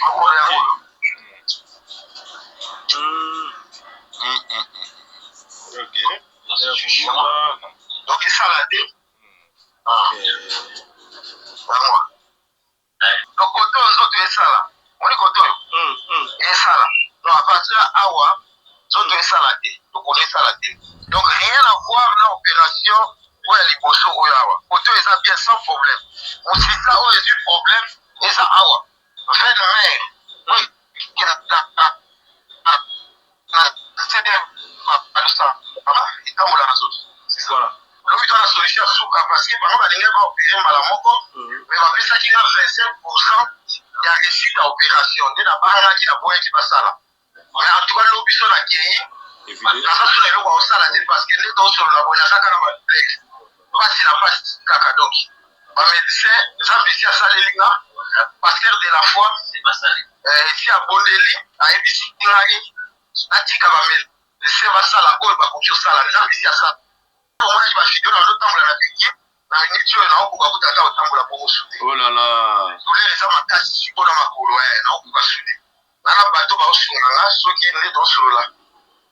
Lokolo yango oyo. Donc esala te. Yango. Donc kote oyo nzoto esala. Omoni kote oyo? Esala. Donc à partir ya awa nzoto esala te. Lokolo esala te. Donc rien à voir na operation oyo ya liboso oyo awa. Kote oyo eza bien sans problème. Mosisa oyo ezwi problème eza awa. Veine mère oyo ekendaka na CD etambola na nzoto. Voilà. Lobi toza na solution ya suka parce que bango balingaki ba opérer mbala moko mais bapesaki nga 25% ya réussite ya opération nde nabangaki naboyaki basala. Mais en tout cas lobi so nakei naza so na eloko ya kosala te parce que nde tosolola boye naza kaka na ba douleur pasi na pasi kaka donc ba médecin nzambe esi asaleli nga pasteur de la foi esi abondeli ayebisi ngai natika ba médecin basala oyo bakoki kosala nzambe esi asala omonaki ba video na ozotambola na biki na miniti oyo naokoka kuta ata kotambola bongo sude Oh là là. Douleur eza makasi sikoyo na makolo naokoka sude nga na bato baosunga nga soki nde tosolola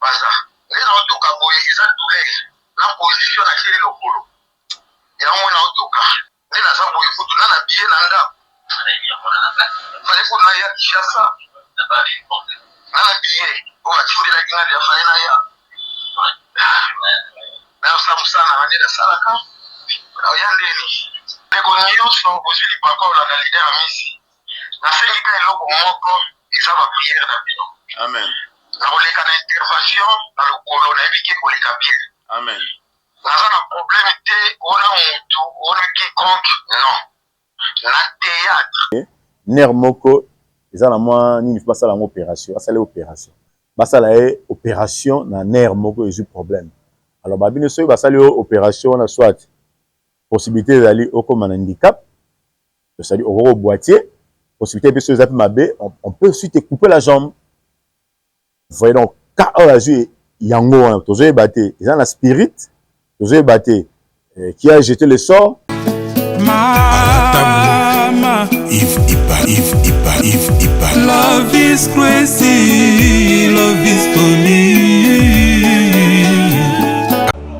baza nde naotoka boye eza douleur na position natieli lokolo yango naotoka nde naza boye kutu na na billet na ndako fallait kutu naya Kinshasa na na billet oyo batindelaki nga deja fallait naya nayosala mosala nanga nde nasalaka oya ndeni ndeko nyonso bozwi libaku olanda leader Amisi nasengi ka eloko moko eza ba prière na bino. Amen. Nakoleka na intervention na lokolo nayebi ke koleka bien. Amen. Naza na problème te ona mutu ona quiconque non. Na theatre. Nerf moko eza na mwa nini faut basala yango operation, basala ye operation. Basala ye operation na nerf moko ezui problème. Alors ba bino soki basali yo operation wana soit possibilité ezali okoma na handicap, c'est-à-dire okoki ko boitier, possibilité pe soki eza pe mabe on peut aussi te couper la jambe. Vous voyez donc cas oyo azui yango wana tozoyeba te eza na spirit, tozoyeba te qui a jeté le sort. Mama Yves Ipa, Yves Ipa, Yves Ipa. Love is crazy, love is funny.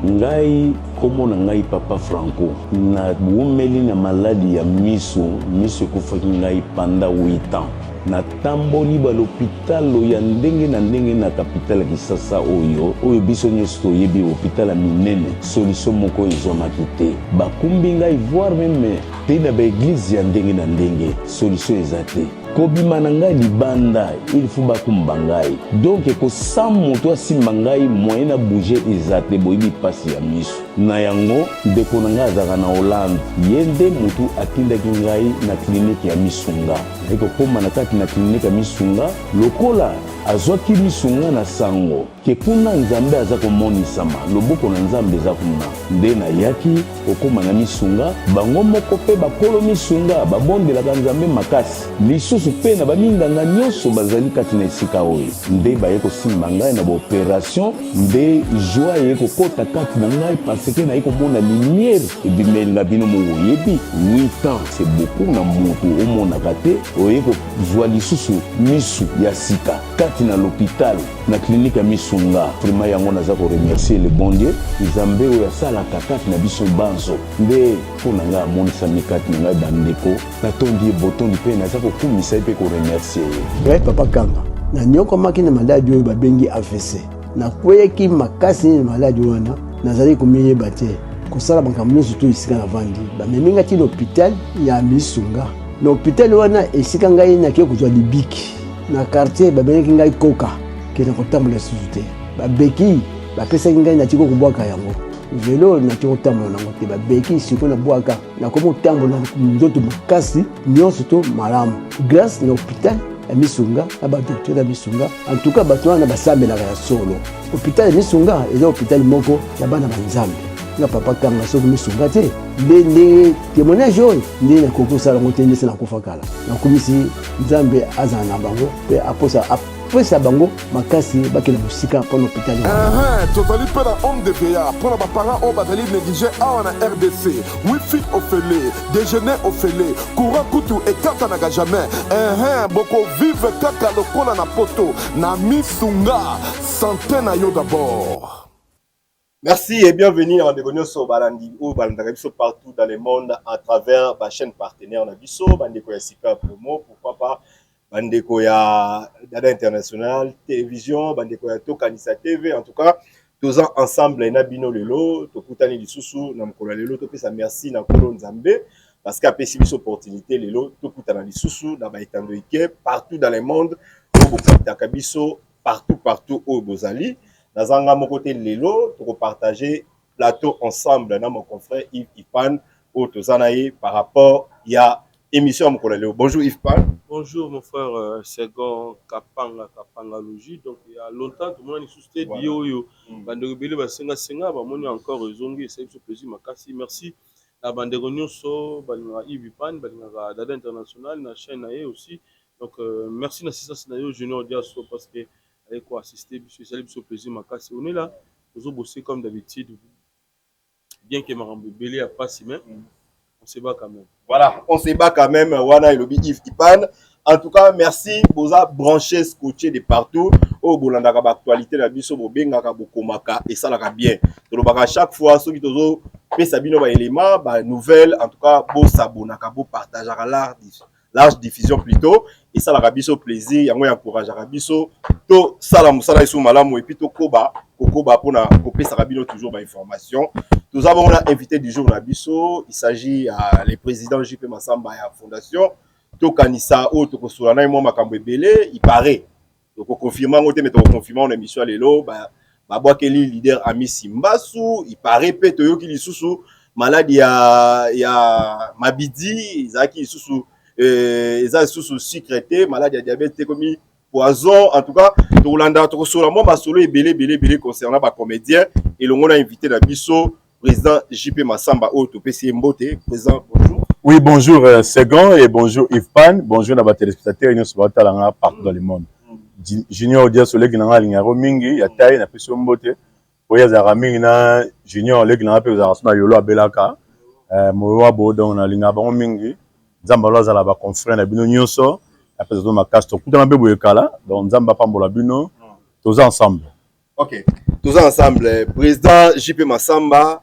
Ngai kombo na ngai papa Franco na wumeli na maladi ya miso, miso ekufaki ngai panda 8 ans. Na tamboli ba lopitalo ya ndenge na ndenge na capitale ya Kisasa oyo, oyo biso nionso toyebi hopital ya minene, solution moko ezwamaki te. Bakumbi ngai voir meme pe na ba eglise ya ndenge na ndenge, solution eza te. Kobima na ngai libanda il faut bakumba ngai, donc ko sans moto asimba ngai moyen na bouger eza te, boyebi pasi ya miso. Na yango ndeko na ngai azalaka na Hollande, ye nde motu atindaki ngai na clinique ya Misunga. Naye kokoma na kati na clinique ya Misunga, lokola azwaki misunga na sango ke kuna Nzambe aza komonisama, loboko na Nzambe eza kuna, nde nayaki kokoma na Misunga. Bango moko pe bakolo Misunga babondelaka Nzambe makasi, lisusu pe na baminganga nionso bazali kati na esika oyo, nde baye kosimba ngai na ba operation, nde joie eye kokota kati na ngai parce que naye komona lumière ebimeli nga. Bino moko boyebi 8 ans c'est beaucoup na mutu omonaka te, oye kozua lisusu misu ya sika kati na l'hopital na clinique ya Misunga. Vraiment yango naza ko remercier le bon Dieu, Nzambe oyo asalaka kati na biso banso, nde mpo na ngai amonisami kati na ngai. Bandeko, natondi ye botondi mpe naza kokumisa ye mpe ko remercier ye. Ngai papa Kanga, nanyokwamaki na maladi oyo babengi AVC. Nakweyaki makasi na maladi wana, nazalaki komiyeba te, kosala makambo nyonso to esika navandi. Bamemi ngai ti na hopital ya Misunga. Na hopital wana esika ngai nakei kozwa libiki. Na quartier babengaki ngai koka, ke nakotambola lisusu te. Babeki bapesaki ngai, natiki kobwaka yango. Velo natiki kotambola nango te, babeki sikoyo nabwaka. Nakomi kotambola nzoto makasi nyonso to malamu grâce na hôpital ya Misunga na ba docteur ya Misunga. En tout cas bato wana basambelaka ya solo. Hôpital ya Misunga eza hôpital moko ya bana ba Nzambe. Nga papa Kanga soki Misunga te nde ndenge témoignage oyo nde nakoki kosala yango te, nde se nakufa kala. Nakumisi Nzambe azala na bango mpe aposa. Topesa bango makasi bakende mosika mpo na hôpital wana. Ehe, tozali mpe na home de veillard mpo na baparent oyo bazali néglige awa na rdc. Wifi ofele, déjeuner ofele, courant kutu ekatanaka jamais. Ehe, bokovivre kaka lokola na poto na misunga. Santé na yo d'abord. Merci et bienvenue na bandeko nyonso balandi oyo balandaka biso partout dans le monde à travers ba chaîne partenaire na biso, bandeko ya Super Promo, pourquoi pas bandeko ya Dada International Télévision, bandeko ya Tokanisa TV. En tout cas, toza ensemble na bino lelo, tokutani lisusu na mokolo ya lelo. Topesa merci na Nkolo Nzambe parce que apesi biso opportunité lelo tokutana lisusu na baetando ike partout dans le monde oyo bokutaka biso partout partout oyo bozali. Naza nga moko te lelo, tokopartage plateau ensemble na mon confrère Yves Ipan oyo toza na ye par rapport ya émission ya mokolo ya lelo. Bonjour Yves Pan. Bonjour mon frère Segon Kapanga Kapanga Logi. Donc il y a longtemps tout le monde lisusu te biye oyo bandeko ebele basengasenga, bamoni encore ezongi, esali biso plaisir makasi. Merci na bandeko nyonso balingaka Yves Ipan, balingaka Dada International na chaîne na ye aussi. Donc merci na assistance na yo Junior Diaso parce que aye ko assister biso, esali biso plaisir makasi. On est là, tozobosser comme d'habitude, bien que makambo ebele ya pasi, mais on se bat quand même. Voilà, on se bat quand même. Wana elobi Yves Ipan. En tout cas, merci. Boza branché, scotché de partout. Oyo bolandaka ba actualité na biso, bobengaka, bokomaka, esalaka bien. Tolobaka chaque fois soki tozo pesa bino ba élément, ba nouvelle, en tout cas bosabonaka, bopartageaka, large diffusion plutôt, esalaka biso plaisir, yango encourageaka biso tosala mosala esu malamu et puis tokoba kokoba mpona kopesaka bino toujours ba information. Toza bongo na invité du jour na biso, il s'agit ya le président JP Massamba ya fondation Tokanisa oyo tokosola na ye mwa makambo ebele. Il paraît, tokoconfirme yango te, mais tokoconfirme yango na émission ya lelo, babwakeli leader Amisi Mbasu. Il paraît mpe toyoki lisusu maladi ya mabidi ezalaki lisusu eza lisusu sucre te, maladi ya diabète te, komi poison. En tout cas, tokolanda, tokosola mwa masolo ebele ebele ebele concernant bacomédien elongo na invité na biso, président JP Massamba oyo topesi ye mbote. Président, bonjour. Oui, bonjour Segon et bonjour Yves Pan, bonjour na batéléspectateurs nyonso baotalanga partout dans le monde. Junior Dias oleki na nga, alingaka mingi ya tai, napesi yo mbote oyo azalaka mingi na Junior oleki na nga mpe ozalaka so na yolo abelaka moyo wa bo. Donc nalingaka bango mingi. Nzambe alo azala baconfrère na bino nyonso, apesa to makasi. Tokutana mpe boye kala, donc Nzambe apambola bino, toza ensemble. Ok, toza ensemble. Président JP Massamba,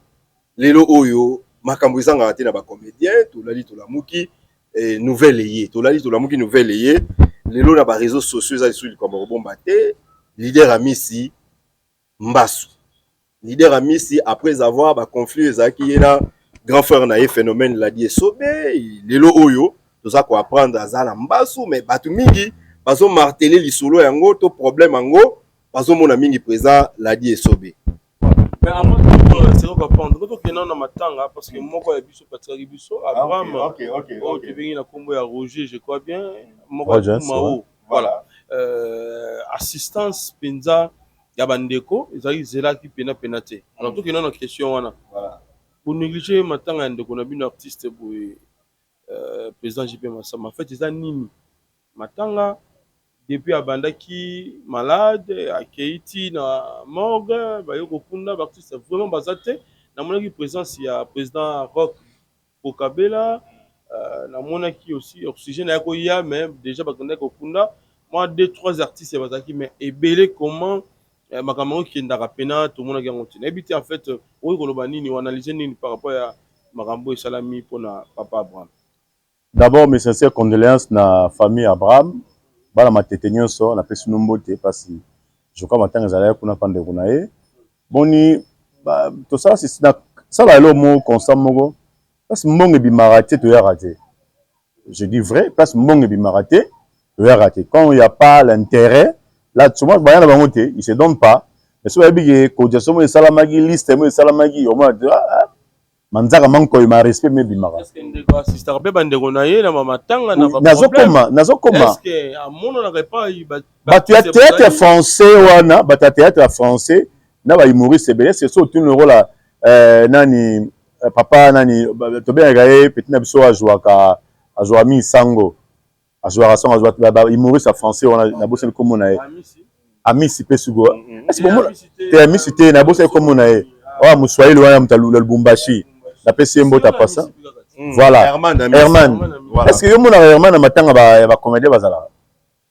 lelo oyo makambo ezangaka te na bacomédien. Tolali tolamuki, nouvelle eye, tolali tolamuki, nouvelle eye lelo na baréseaux sociaux, eza lisusu likambo ya kobomba te. Leader Amisi Mbasu, leader Amisi, après avoir baconflit ezalaki ye na grand frère na ye Phénomène Ladi Esobe, lelo oyo toza koapprendre aza na mbasu. Mais bato mingi bazomarteler lisolo yango to problème yango, bazomona mingi président Ladi Esobe. Mais avant c'est comprendre tokenda na matanga parce que moko ya biso patikaki biso Abraham oyo tobengi na nkombo ya Roger, je crois bien, moko ya Mao. Voilà, assistance mpenza ya bandeko ezalaki zelaki pena pena te. Alors tokenda na question wana, bonéglige matanga ya ndeko na bino artiste boye, président JP Massamba. En fait eza nini matanga? Depuis abandaki malade, akei ti na morgue, baye kokunda, baartiste vraiment baza te. Namonaki présence ya président Rock Bokabela, namonaki aussi Oxygène aya koya, mais déjà bakendaki kokunda. Mwa deux trois artistes bazalaki, mais ebele comment makambo yango ekendaka pena tomonaki yango te. Nayebi te, en fait okoki koloba nini, oanalyse nini par rapport ya makambo esalami mpona papa Abraham? D'abord, mes sincères condoléances na famille Abraham, bana Matete nyonso, napesi no mbote mpasi. Je crois matanga ezalaki kuna mpa ndeko na ye. Boni tosala sala elo moko constat moko, place mbongo ebimaka te, toyaka te. Je dis vrai, place mbongo ebimaka te, toyaka te. Quand il y a pas l'intérêt là, souvent baya na bango te, il se donne pas. Mais so bayebi ke cotisation mo esalamaki, liste mo esalamaki, omona te manzaka mankoyo ma respect me ebimaka. Ndeko assistaka mpe bandeko na ye na bamatanga na Nazokoma, nazokoma. Amonanaka epai Bato ya théâtre français wana, bato ya théâtre ya français na bahumoriste ebele, c'est so otuni lokola nani, papa nani tobengaka ye, petit na biso azwaka, azwaka mingi sango. Azwaka songo, azwa ba humoriste ya français wana, nabosani kombo na ye. Amisi mpe sugo te, Amisi te, nabosani kombo na ye. Oyo moswahili wana, moto ya Lubumbashi, napesi ye mbote apasa. Voilà, Herman. Est ce que yo monaka Herman na matanga ya bacomédien bazalaka?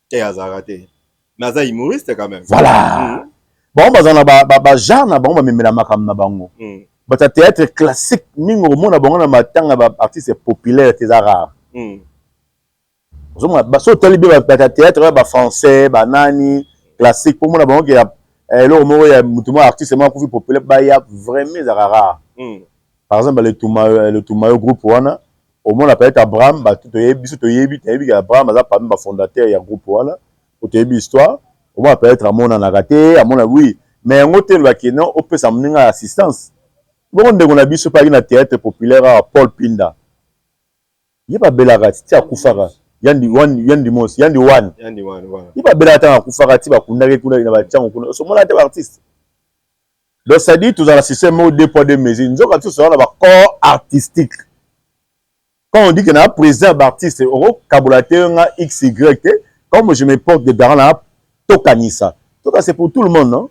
Te, azalaka te, mais aza humoriste quand même. Voilà, bango bazala na bagenre na bango, bamemela makambo na bango. Bato ya théâtre classique mingi, okomona bango na matanga baartiste populaire te, eza rare. Ozomona, so otali bien, bato ya théâtre oyo bafrançais, banani classique, mpo mona bango ke eloko moko ya motu moko, artiste moko akufi populaire, baya, vraiment ezalaka rare. Par exemple, Letumayo, groupe wana, omona peut-être Abraham, bato toyebi, biso toyebi, toyebi ke Abraham aza parmi bafondateur ya groupe wana, po toyebi histoire. Omona peut-être amonanaka te, amona oui, mais yango te elobaki non, opesa moninga assistance. Bongo ndeko na biso mpe ayaki na théâtre populaire awa, Paul Pinda, ye babelaka ti akufaka. Yandi wan, Yandi Mosi, Yandi Wan. Yandi Wan, voilà. Ye babelaka ntango akufaka, ti bakundaki kuna na batiango kuna, osomona te baartiste. Donc c'est à dire tozala na système moko, deux poids deux mesures. Nzoka ti tozala na bacorps artistique. Quand on dit que na président ya baartiste, okokabola te nga xy te. Comme je me porte de garant na tokanisa toka, c'est pour tout le monde, non?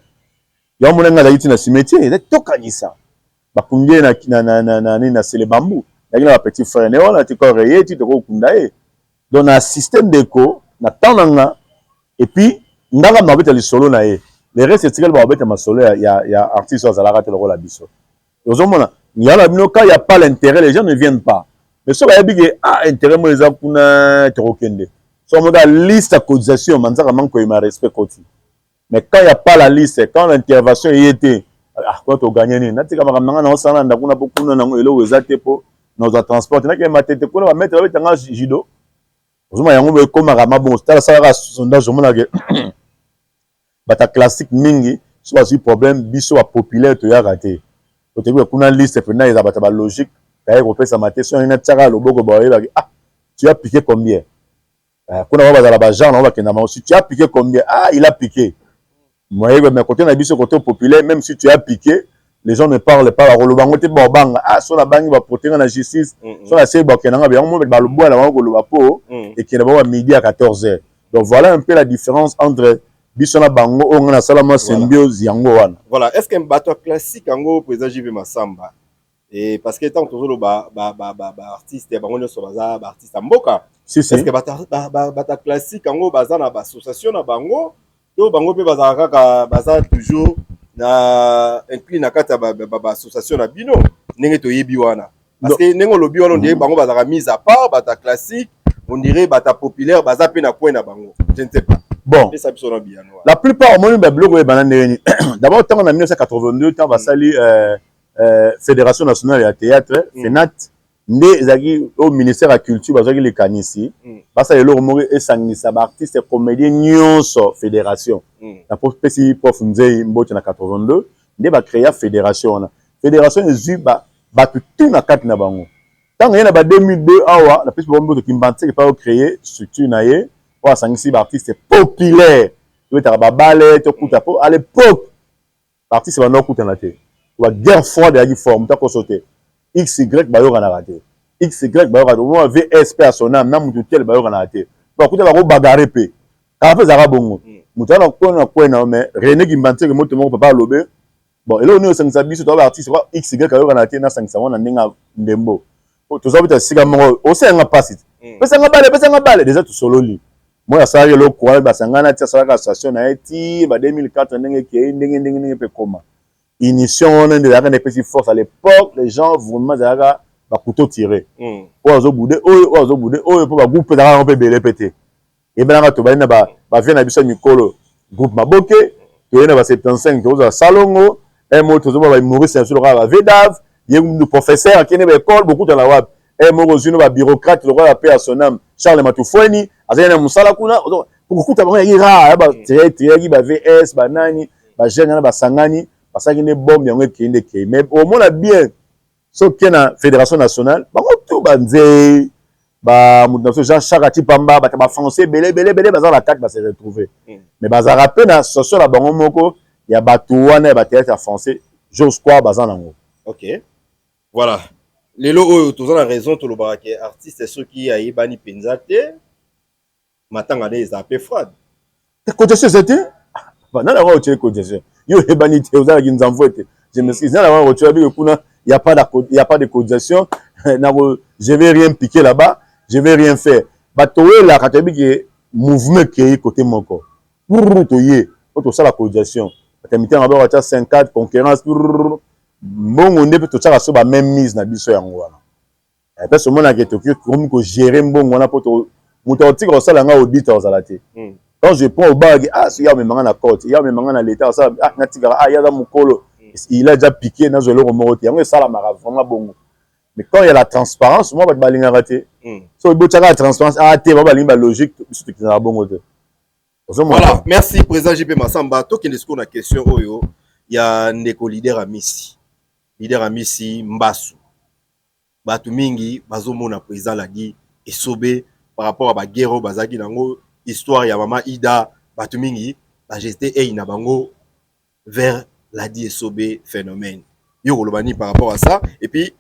Yango mona nga azalaki ti na cimetière, eza tokanisa, bakundi ye na nini, na Sele Bambu. Nazalaki na bapetit frère ne wana, ti corps ye ti tokokunda ye. Donc na système ndeko na temps na nga, et puis ndanga babeta lisolo na ye, le reste etikali babeta masolo ya artiste oyo azalaka te lokola biso. Ozomona yala bino, quand y a pas l'intérêt, les gens ne viennent pas. Mais soki bayebi ke ah, intérêt moko eza kuna, tokokende. So omoka liste ya cotisation, manzaka manque koyema respect koti. Mais quand y a pas la liste, quand l'intervention eye te, ah, kuna toganye nini? Natika makambo na nga na osala na ndako kuna, mpo kuna nango eloko eza te, mpo nazwa transport, nakende Matete kuna, bamaître babetanga judo. Ozomona yango ekomaka mabongo. Tala, salaka sondage, omonaka bato ya classique mingi, so bazwi problème, biso bapopulaire toyaka te. Otoyebi kuna liste mpena eza bato ya balogique, kaye kopesama te. So yangi natiaka loboko, bayebaki: "Ah, tu as piqué combien?" Kuna bao bazala bagenre nango, bakenda bango: "Si tu as piqué combien?" "Ah, il a piqué." Moyeba. Mais côté na biso, côté populaire, même si tu as piqué, les gens ne parlent pas. Bakoloba yango te, babanga: "Ah, so nabangi baprotenga na justice, so nasei bakendanga yango mo." Baloboya na bango koloba po ekende bango ba midi à 14 heures. Donc voilà un peu la différence entre biso na bango. Oyo nga nasala mwa symbiose, yango wana. Voilà. Est ce que bato ya classique yango, président JP Masamba, et parce que ntango tozoloba baartiste, bango nyonso baza baartiste ya mboka. Si, si. Est ce que bato ya classique yango baza na baassociation na bango, to bango mpe bazalaka kaka, baza toujours na inclus na kati ya baassociation na bino ndenge toyebi wana? Parce que ndenge olobi wana, on dirait bango bazalaka mise à part, bato ya classique. On dirait bato ya populaire baza mpe na coin na bango, je ne sais pas. Bon. Pesa biso na biyano. La plupart, omoni babiloko oyo ebanda ndenge nini? D'abord, ntango na 1982, ntango basali Fédération nationale ya théâtre, FENAT, nde ezalaki oyo ministère ya culture bazwaki likanisi basala eloko moko esangisa baartiste comédien nyonso, fédération. Napesi prof Nzei mbote. Na 82 nde bacréa fédération wana. Fédération ezwi bato tu na kati na bango. Ntango ye na ba 2002 awa, napesi bango mbote, Kimbanseke mpe ocréer structure na ye oyo asangisi baartiste populaire. Tobetaka babale, tokuta, po à l'époque baartiste banda okutana te. Ba guerre froide eyaki fort, moto akoso te. Xy bayokanaka te, xy bayokana te. Omona VSP ya sonam na mutu tel bayokanaka te, bakuta bakobagare mpe kaka mpe ezalaka bongo. Moto wana kona kwena, mais René Kimbanseke, moto moko papa alobe: "Bon, eloko nini osangisa biso toa baartiste xy ayokana te? Nasangisa ngo na ndenge ya ndembo. Toza beta esika moko, osayanga mpasi te, pesanga bale, pesanga bale." Déjà tosololi moi, asalaki eloko wana, basangana ti asalaka association na ye ti ba 2004, ndenge ekei, ndenge ndenge ndenge mpe ekoma inition wana nde ezalaka na epesi force. À l'époque, les gens vraiment ezalaka bacouteau tiré, oyo azobude oyo, oyo azobude oyo, mpo bagroupe ezalaka yango mpe ebele mpe te. Ebenaka tobali na bavie na biso ya mikolo, groupe Maboke, toye na ba 75, tozala Salongo mo, tozomona bahumoriste na biso lokola bavedave, ye professeur akende baekole, bokutana wapi? Moko ozwi no babureaucrate lokola pe ya sonam Charles Matufweni, azali na mosala kuna, kokuta bango yaki rare. Batiraki ba VS, banani, bajeune wana basangani, basalaki nde bombe yango, ekei nde ekei. Mais omona bien, soki na fédération nationale, bango tu banzei, bamoto na biso Jean Chaka Tipamba, bato bafrançais ebele ebele ebele baza na kati, base retrouver. Mais bazalaka mpe na association na bango moko ya bato wana ya bathéâtre ya français, j'ose croire baza nango. Ok, voilà. Lelo oyo toza na raison, tolobaka ke artiste soki ayebani mpenza te. Matanga nde ezala mpe froide. Cotisation eza te. Nani yango otie cotisation? Yo oyebani te, ozalaki nzambo ete. Je m'excuse, nani yango otie biko kuna, il y a pas de, il y a pas de cotisation. Nako, je vais rien piquer là-bas, je vais rien faire. Bato oyelaka toyebi ke mouvement ekei côté moko. Prrr toye, po tosala cotisation. Bato ya mitema mabe batia 54 concurrence, prrr mbongo nde mpe totiaka so ba même mise na biso yango wana. Place omonaka tokoki komi kogérer mbongo wana, mpo moto akotika kosala nga audit akozala te. Quand je prends obaki, ah, soki amemanga na cote, ya amemanga na l'état, asala, ah, natikaka, ah, ye aza mokolo, il a déjà piqué, nazwa eloko moko te. Yango esalamaka vraiment bongo. Mais quand il y a la transparence, moi bato balingaka te. So botiaka la transparence, ah te, ba balingi balogique, biso tokendaka bongo te. Voilà, merci président JP Massamba. Tokende sikoyo na question oyo ya ndeko leader Amisi, leader Amisi Mbasu. Bato mingi bazomona président Ladi Esobe par rapport à baguerre oyo bazalaki nango, histoire ya mama Ida. Bato mingi bajeter œil na bango vers Ladi Esobe phénomène. Yo koloba nini par rapport à ça? Et puis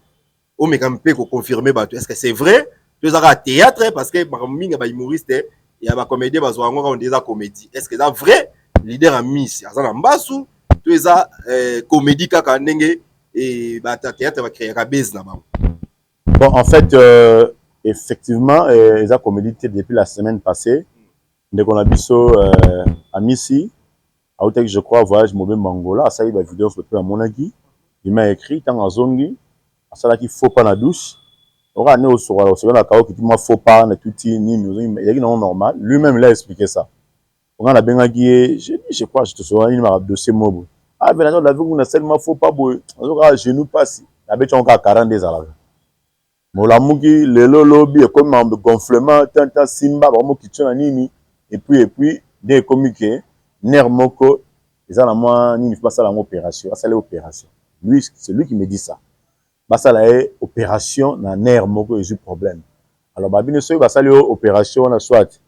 omeka mpe koconfirmer bato, est ce que c'est vrai to ezaka théâtre? Parce que makambo mingi ya bahumoriste, ya bacomédien, bazwa yango kaka nde eza comédie. Est ce que eza vrai, leader Amisi aza na mbasu, to eza comédie kaka ndenge bato ya théâtre bacréaka base na bango? Bon, en fait, effectivement, eza comédie te. Depuis la semaine passée, ndeko na biso Amisi autaki, je crois, voyage mobembo Angola, asali bavideo mpe amonaki. Il m'a écrit, ntango azongi, asalaki faux pas na douche. Oka ne osokola, osokola na kao, kiti mwa faux pas na tuti nini, ezalaki nango normal. Lui-même, il a expliqué ça. Onga nabengaki ye jeudi, je crois, tosokola nini maka dossier moko boye. Ah, vena navi kuna, asali mwa faux pas boye, azokaka genou pasi, nabeti yango kaka 40 ezalaka. Molamuki lelo, lobi ekomi makambo gonflement, tanta simba bakomokitio na nini, et puis nde ekomi ke nerf moko eza na mwa nini, faut basala yango opération. Asala opération, lui, c'est lui qui me dit ça. Basala ye opération na nerf moko ezwi problème. Alors babino, soki basali yo opération wana, soit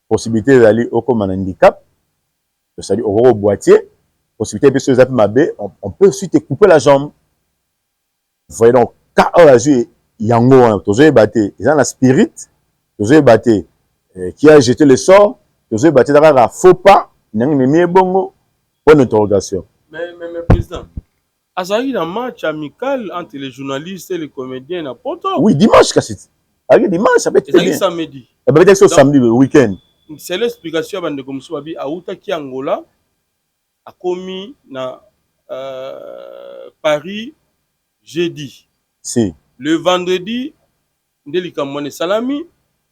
possibilité ezali okóma na handicap, c'est-à-dire okoki koboiter, possibilité mpe soki eza mpe mabe, on peut aussi te couper la jambe. Voyez donc, cas oyo azwi yango wana, tozoyeba te eza na spirit, tozoyeba te qui a jeté le sort, tozoyeba te eza kaka faux pas ndenge memi ebongo, point d'interrogation. Mais président, azalaki na match amical entre les journalistes et les comédiens na Poto. Oui, dimanche kasi, azalaki dimanche. Ezalaki samedi. Babetaki so samedi, week-end. C'est l'explication ya bandeko mosusu. Babi awutaki Angola, akomi na Paris jeudi. Si. Le vendredi nde likambo wana esalami,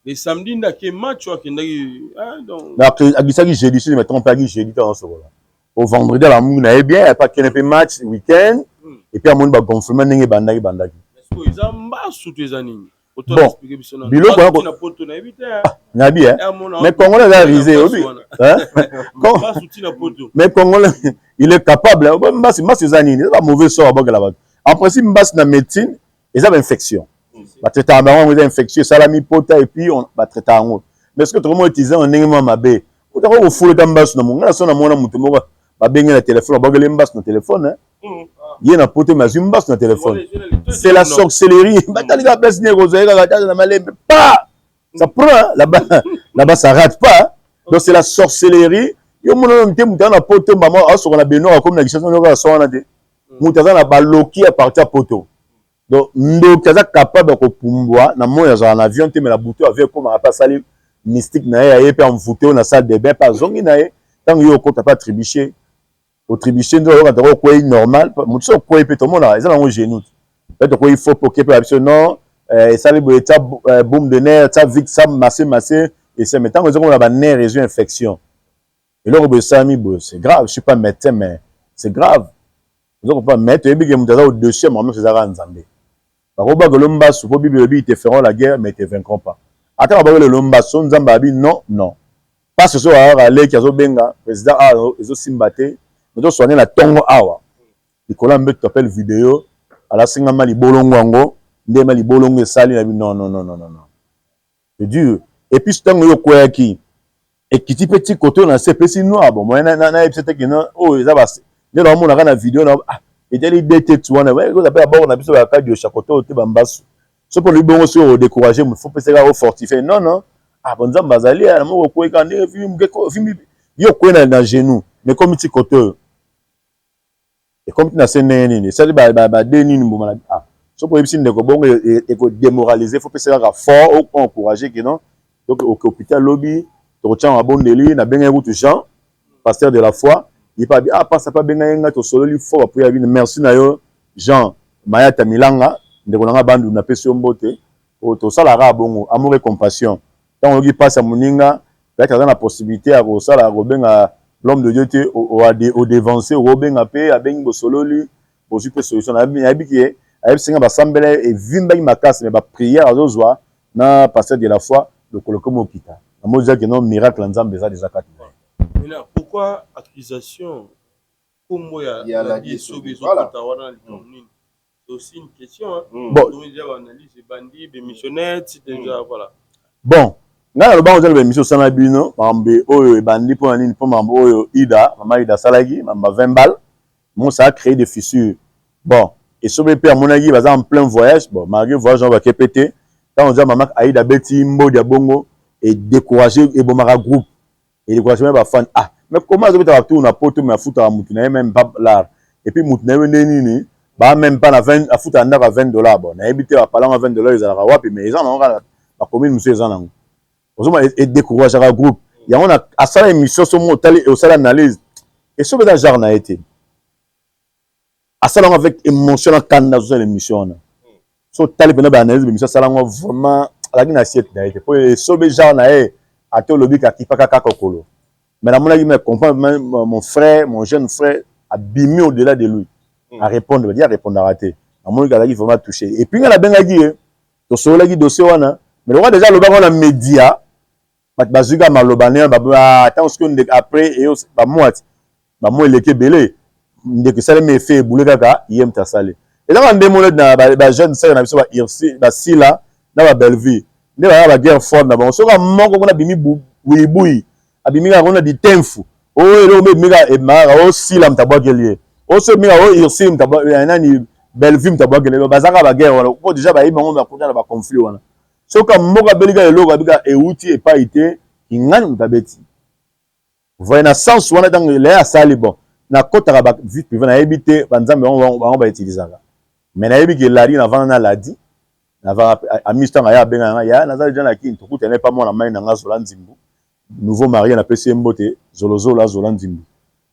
le samedi nde ake match oyo akendaki. Donc agisaki jeudi, si je me trompe, aki jeudi ntango sokola au vendredi, alamungi na ye bien, apa akende mpe match week-end et puis amoni bagonflement ndenge ebandaki bandaki. Eza mbasu to eza nini? Bon, biloko nayebi, mais congolais aza rusé obi, mais congolais, il est capable. Mbasi, mbasi eza nini? Eza bamauvais sort abokela bato. En principe, mbasi na médecine eza bainfection, batraitaka bango yango, eza infection esalami pota et puis batraitaka yango. Mais ce que tokomo utiliser yango ndenge mwa mabe, otaka kofuleta mbasu na monga na so. Namona moto moko babenge na telefone, babwakeli mbasu na telefone ye na poto, mais azwi mbasu na telefone. C'est la sorcellerie. Batali kaka place nini ekozwa ye, kaka tata na malembe pa, ça prend là-bas, là-bas ça rate pas. Donc c'est la sorcellerie. Yo mona te, moto aza na poto, mama asokola beno, akomi na Kinshasa, kaka so wana te, moto aza na baloki à partir ya poto. Donc ndoki aza capable ya kopumbwa na moi, azala na avion te, mais na butu avion ekomaka mpe, asali mystique na ye, aye mpe amvute oyo na salle de bain mpe azongi na ye. Ntango ye okota mpe atrébucher, otrébucher nde oyoka taka okwei normal. Moto so okwei mpe tomonaka eza nango genou te, peut okwei faux, poke mpe babiso non, esali boye, tia baume de nerf, tia vite ça, masse masse ese. Mais ntango ezokomona banerf ezwi infection, eloko boye esalami boye, c'est grave. Je suis pas médecin, mais c'est grave, oza comprendre. Mais toyebi ke moto aza au-dessus ya makambo nyonso ezaka Nzambe. Bakobaka mbasu mpo Bible elobi: "Ils te feront la guerre, mais ils te vaincront pas." Ata babaka lelo mbasu, Nzambe abi non, non. Parce so ayaka leki azobenga président awa, ezosimba te, me tosoigne na ntongo awa likolo ya mbeto, appel video, alasingama libolongo yango nde ma libolongo esali na bi. Non, non, non, non, non, non, c'est dur. Et puis ntango oyo okweyaki, ekiti mpe ti koto na se, epesi noir. Bon, moyen nayebisa te kena oyo eza nde naomonaka na video na, ah, etali de te wana ekoza mpe baboko na biso bakadiosha koto te bambasu. So mpo lobi bongo, soki odécourage moto, faut pesaka ofortifie. Non, non. Ah bon, Nzambe azali na moko okwei ndenge fimi yo okwei na genou, mais ekomi ti kote oyo, ekomi ti na se ndenge nini, esali bade nini mbuma na. Ah, soki oyebisi ndeko bongo, ekodémoraliser. Faut pesa kaka fort, oencourage ke non, donc oke hôpital lobi, tokotia mabondeli. Nabengaki kutu Jean, pasteur de la foi. Ye mpe abi: "Ah, pasa mpe abenga ye ngai, tosololi fort." Baprière bino, merci na yo Jean Mayata Milanga, ndeko na nga bandu, napesi yo mbote. Tosalaka bongo, amour et compassion. Ntango oyoki mpasi ya moninga, peut-être aza na possibilité ya kosala, kobenga l'homme de Dieu te, odevance, okobenga mpe, abengi, bosololi, bozwi mpe solution. Nayebi ke ayebisi nga basambela, evimbaki makasi, mais baprière azozwa na pasteur de la foi, lokolo komi okita. Namoni eza ke non, miracle ya Nzambe eza déjà kati na ye. Maintenant, pourquoi accusation kombo ya Ladi Esobe ezokota wana na likambo nini? C'est aussi une question, hein. Bon. Donc déjà baanalyse ebandi, bémissionnette déjà, voilà. Bon, ngai nalobango eza na baémission osala bino, makambo oyo ebandi mpona nini? Mpo makambo oyo Ida, mama Ida asalaki, makambo ya 20 balles mo, ça a créé des fissures. Bon, Esobe mpe amonaki baza en plein voyage. Bon, malgré voyage wana, bake pe te. Ntango oza mama Aida abeti mbodi ya bongo, edécourage, ebomaka groupe, edécourage même bafan. Ah, mais comment azobeta batour na poto, mais afutaka mutu na ye même pas lar, et puis mutu na ye nde nini, baa même pas na 20, afutaka ndako ya 20 dollars. Bon, nayebi te bapalanga 20 dollars ezalaka wapi, mais eza nango kaka bacommune mosusu, eza nango. Ozomona, edécourageaka groupe yango. Na asala émission, so mo otali, osala analyse, Esobe eza genre na ye te. Asala yango avec émotion na kanda. Azosala émission wana, so otali mpena baanalyse bémission, asala yango vraiment, azalaki na assiette na ye te, po Esobe genre na ye ate olobi kakipaka kaka okolo. Mais namonaki, mais comprendre mon frère, mon jeune frère abimi au-delà de lui, arépondre badi arépondaka te. Namonaki azalaki vraiment touché. Et puis ngai nabengaki ye, tosololaki dossier wana. Mais lokwa déjà alobaki wana média, bato bazwi kaka maloba ne ntango soki ndeko après bamwati bamwa eleki ebele, ndeko esalemi efe ebule kaka ye moto asali. Ezaka nde mona na bajeune sere na biso, bairsi, basila na babelleville, nde baza baguerre forte na bango. Soki moko kuna abimi buyibuyi, abimi kaka kuna ditemfu oyo, eloko mpe ebimi kaka, ebimaka osila moto abwakeli ye, oso ebimi kaka o irsi moto nani, Belleville moto abwakeli ye. Baza kaka baguerre wana po déjà bayebi bango, bakuta na baconflit wana. Soki moko abeli kaka eloko, abika euti epai te, kingani moto abeti voye na sens wana. Ntango leye asali, bon, nakɔtaka ba vie privée, nayebi te banzambe bango bautilisaka, mais nayebi ke Ladi navanda na Ladi, navanda amis. Ntango aya abenga nga, ya naza deja na Kini, tokutana epa mwana mai na nga Zola Nzimbu, nouveau marié, napesi ye mbote, zolozolo azola Nzimbu.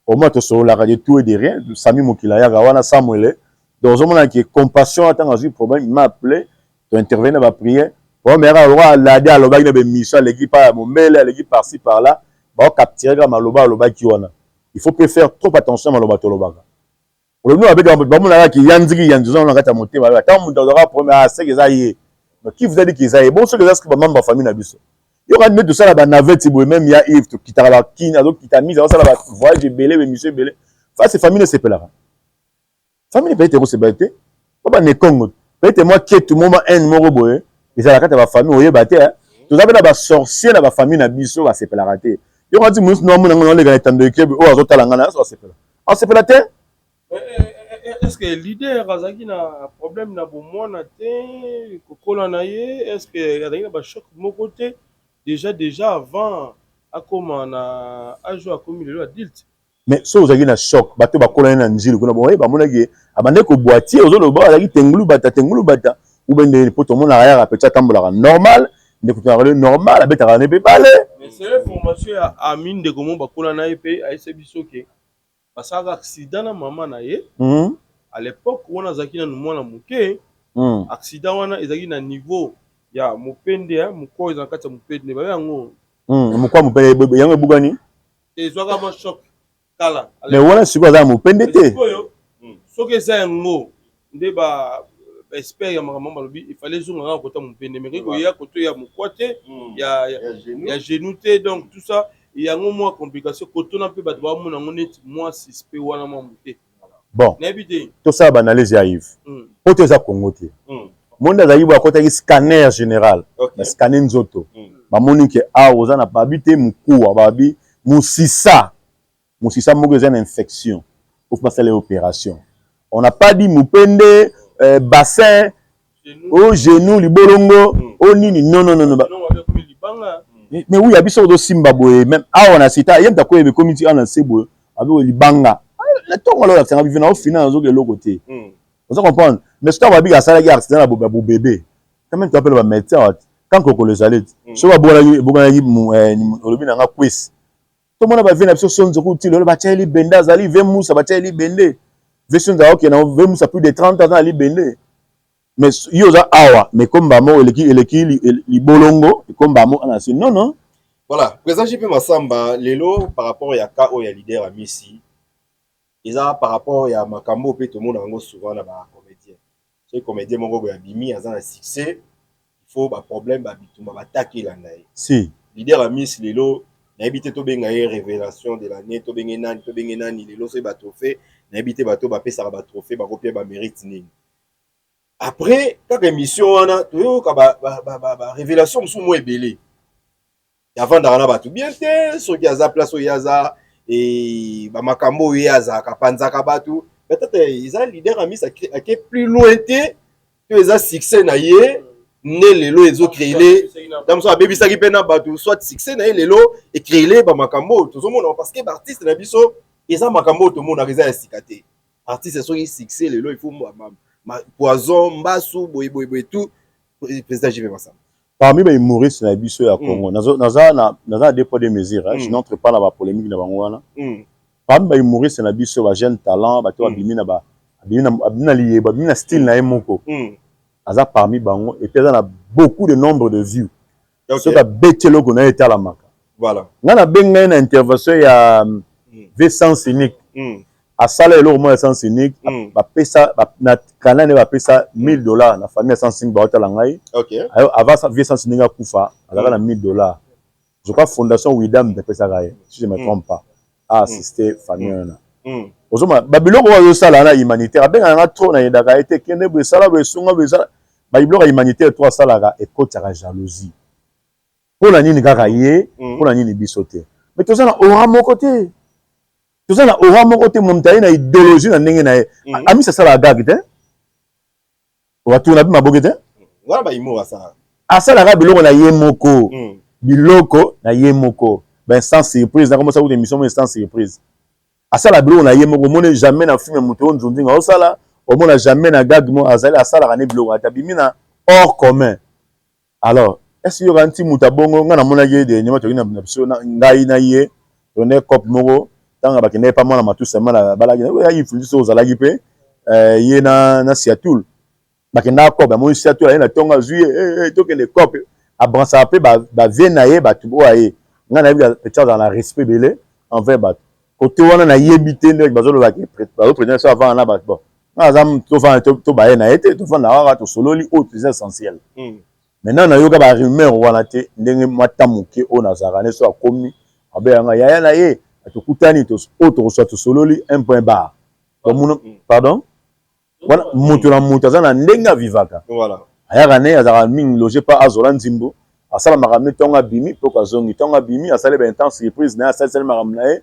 Au moins tosololaka de tout et de rien. Sami Mokili ayaka wana, Samuele. Donc ozomona ke compassion, ntango azwi problème, il m'a appelé, tointervenir na baprière. Omeyaka lokwa Ladi alobaki na bémission, aleki pa ya mombele, aleki par-ci par-là, baocapture kaka maloba alobaki wana. Il faut pe faire trop attention maloba tolobaka. Olobi babeti, bamonaka ki ya nziki ya nzozo na kati ya motema. Ntango moto azwaka problème, aseke eza ye. Mais qui vous a dit que eza ye? Bon, soki eza soki bamembre ya famille na biso, yoka nde tosala banavette boye, même ya Yves, tokitaka bakini, azokita mise, azosala bavoyage ebele, bémission ebele face famille esepelaka. Famille peut-être ekosepela te po bana Ekongo, peut-être mwa ketu mo, mwa haine moko boye ezala kati ya bafamille, oyeba te. Toza mpe na basorcier na bafamille na biso, basepelaka te. Yoka ti mosusu nomona ngo naoleka na etando ekebe oyo azotala nga na asepela, asepela te. Est ce que leader azalaki na problème na bomwana te, kokola na ye? Est ce que azalaki na bachoc moko te déjà avant akóma na âge oyo akomi lelo adulte? Mais soki ozalaki na choc, bato bakolani na nzili kuna boye, bamonaki abandaki kobwa tie, ozoloba azalaki tengulu bata tengulu bata ube ndeni, mpo tomonaka yaka peti atambolaka normal, ndeko tonaka normal, abetaka ne mpe bale. Mais c'est formation ya ami, ndeko mo bakola na ye mpe ayese biso ke basalaka accident na mama na ye. À l'époque wana azalaki nanu mwana moke. Accident wana ezalaki na niveau ya mopende, ya mokwa eza na kati ya mopende, babe yango. Mokwa mopende yango ebukani. Ezwaka mwa choc kala. Mais wana sikoyo aza na mopende te. Sikoyo soki eza yango nde ba expert ya makambo balobi ifale ezonga kaka kota mopende, mais koya koto ya mokwa te, ya genou te. Donc tout ça yango mwa complication kotona mpe bato bamona yango neti mwa suspect wana mwa moke. Bon. Nayebi te. Tosala baanalyse ya Yves po te eza Congo te. Monde azalaki boye, akɔtaki scanner général, bascanner nzoto, bamoni ke awa oza na babi te mokuwa, babi mosisa, mosisa moko eza na infection, ofu basala opération. On n'a pas dit mopende, bassin o genou, libolongo o nini. Non, non, non, non. Mais oui, ya biso ozosimba boye, même awa na sita ye moto akoyeba, ekomi ti awa na se boye, abe libanga na ntongo alo olakisanga bivi na ofina, nazoka eloko te. Oza comprendre? Mais soki babika asalaki accident na bobebe, quand même toapele bamédecin wati kan kokolo ezali ti soki babonaki ebonganaki, olobi na nga kwesi. Tomona bavie na biso sonzo kuti lelo batia ye libende, azali ve musa, batia ye libende, ve sonzo akokende ve musa plus de 30 ans na libende. Mais yo oza awa, mais komba mo eleki eleki libolongo, ekomba mo ana si non non. Voilà, président JP Massamba, lelo par rapport ya cas oyo ya leader Amisi, eza par rapport ya makambo mpe tomona yango souvent na bacomédien. Soki comédien moko boye abimi, aza na succès, il faut baproblème, babitumba, bataki elanda ye. Si. Leader Amisi lelo, nayebi te tobenga ye révélation de l'année, tobenge nani, tobenge nani. Lelo soki batrophée, nayebi te bato bapesaka batrophée bakopia bamérite nini. Après kaka émission wana, toyoka barévélation mosusu mo ebele, avandaka na bato bien te, soki aza place oyo aza, bamakambo oyo ye azalaka, apanzaka bato. Peut-être eza leader Amis ake plus loin te, to eza succès na ye nde lelo ezocréele ta mosusu abebisaki mpe na bato, soit succès na ye lelo ecréele bamakambo oyo tozomona, parce que baartiste na biso, eza makambo oyo tomonaka, eza ya sika te. Artiste soki succès lelo, il faut poison, mbasu, boye boye boye, tout. Président JP Massamba. Parmi bahumoriste na biso ya Congo, naza na deux poids deux mesures, je n'entre pas na bapolémique na bango wana. Parmi bahumoriste na biso, bajeune talent, bato babimi na abimi na liyebo, abimi na style na ye moko, aza parmi bango et puis aza na beaucoup de nombre de vues. Soki abeti eloko na ye, etalamaka. Ngai nabengi ngai na intervention ya v sens unique, asala eloko moko ya sens unique, bapesa na kana nde bapesa 1000 $ na famille ya sens unique. Baotala ngai avant vie sens unique akufa, azalaka na 1000 $, je crois fondation Widam epesaka ye, si je me trompe pas, aassiste famille wana. Ozomona babiloko oyo azosala na humanitaire, abengaka nga trop, nayedaka ye te, kende boye, esala boye, esunga boye, esala babiloko ya humanitaire to asalaka, ekotaka jalousie. Mpo na nini kaka ye? Mpo na nini biso te? Mais toza na aura moko te, toza na aura moko te. Moto aye na idéologie na ndenge na ye. Amisi asalaka gag te, watuna mpe maboke te. Asalaka biloko na ye moko, biloko na ye moko, ba sans surprise. Nakomosala kuta émission mo sans surprise. Asala biloko na ye moko, omoni jamais na film moto oyo nzonzinga osala, omona jamais na gag mo azali, asalaka ne biloko ata bimi na hors commun. Alors est-ce yoka nti moto abongo? Ngai namonaki ye dernièrement, toki na biso, ngai na ye, tokende cope moko, ntango bakendaki pa mwana matusa ma balaki ya influence oyo ozalaki mpe ye na Siatul, bakendaka cope, amoni Siatul aye na ntongo, azwi ye, tokende cope, abransaka mpe bavie na ye, bato oyo aye. Ngai nayebi petit azala na respect ebele envers bato kote wana. Nayebi te ndenge bazolobaki, bazoprétendre so avanda na bato. Bon, ngai aza tofanda, tobaye na ye te, tofanda kaka, tosololi oyo eza essentiel. Maintenant nayoka barumeur wana te, ndenge mwa ta moke oyo nazalaka ne so akomi abeyanga yaya na ye, tokutani, oyo tokoswa, tosololi, un point barre. Pardon, wana moto na moto aza na ndenge avivaka. Ayaka ne azalaka mingi loge pa azola nzimbo, asala makambo ne ntongo abimi mpo azongi ntongo abimi, asali baintense surprise na ye, asalisali makambo na ye,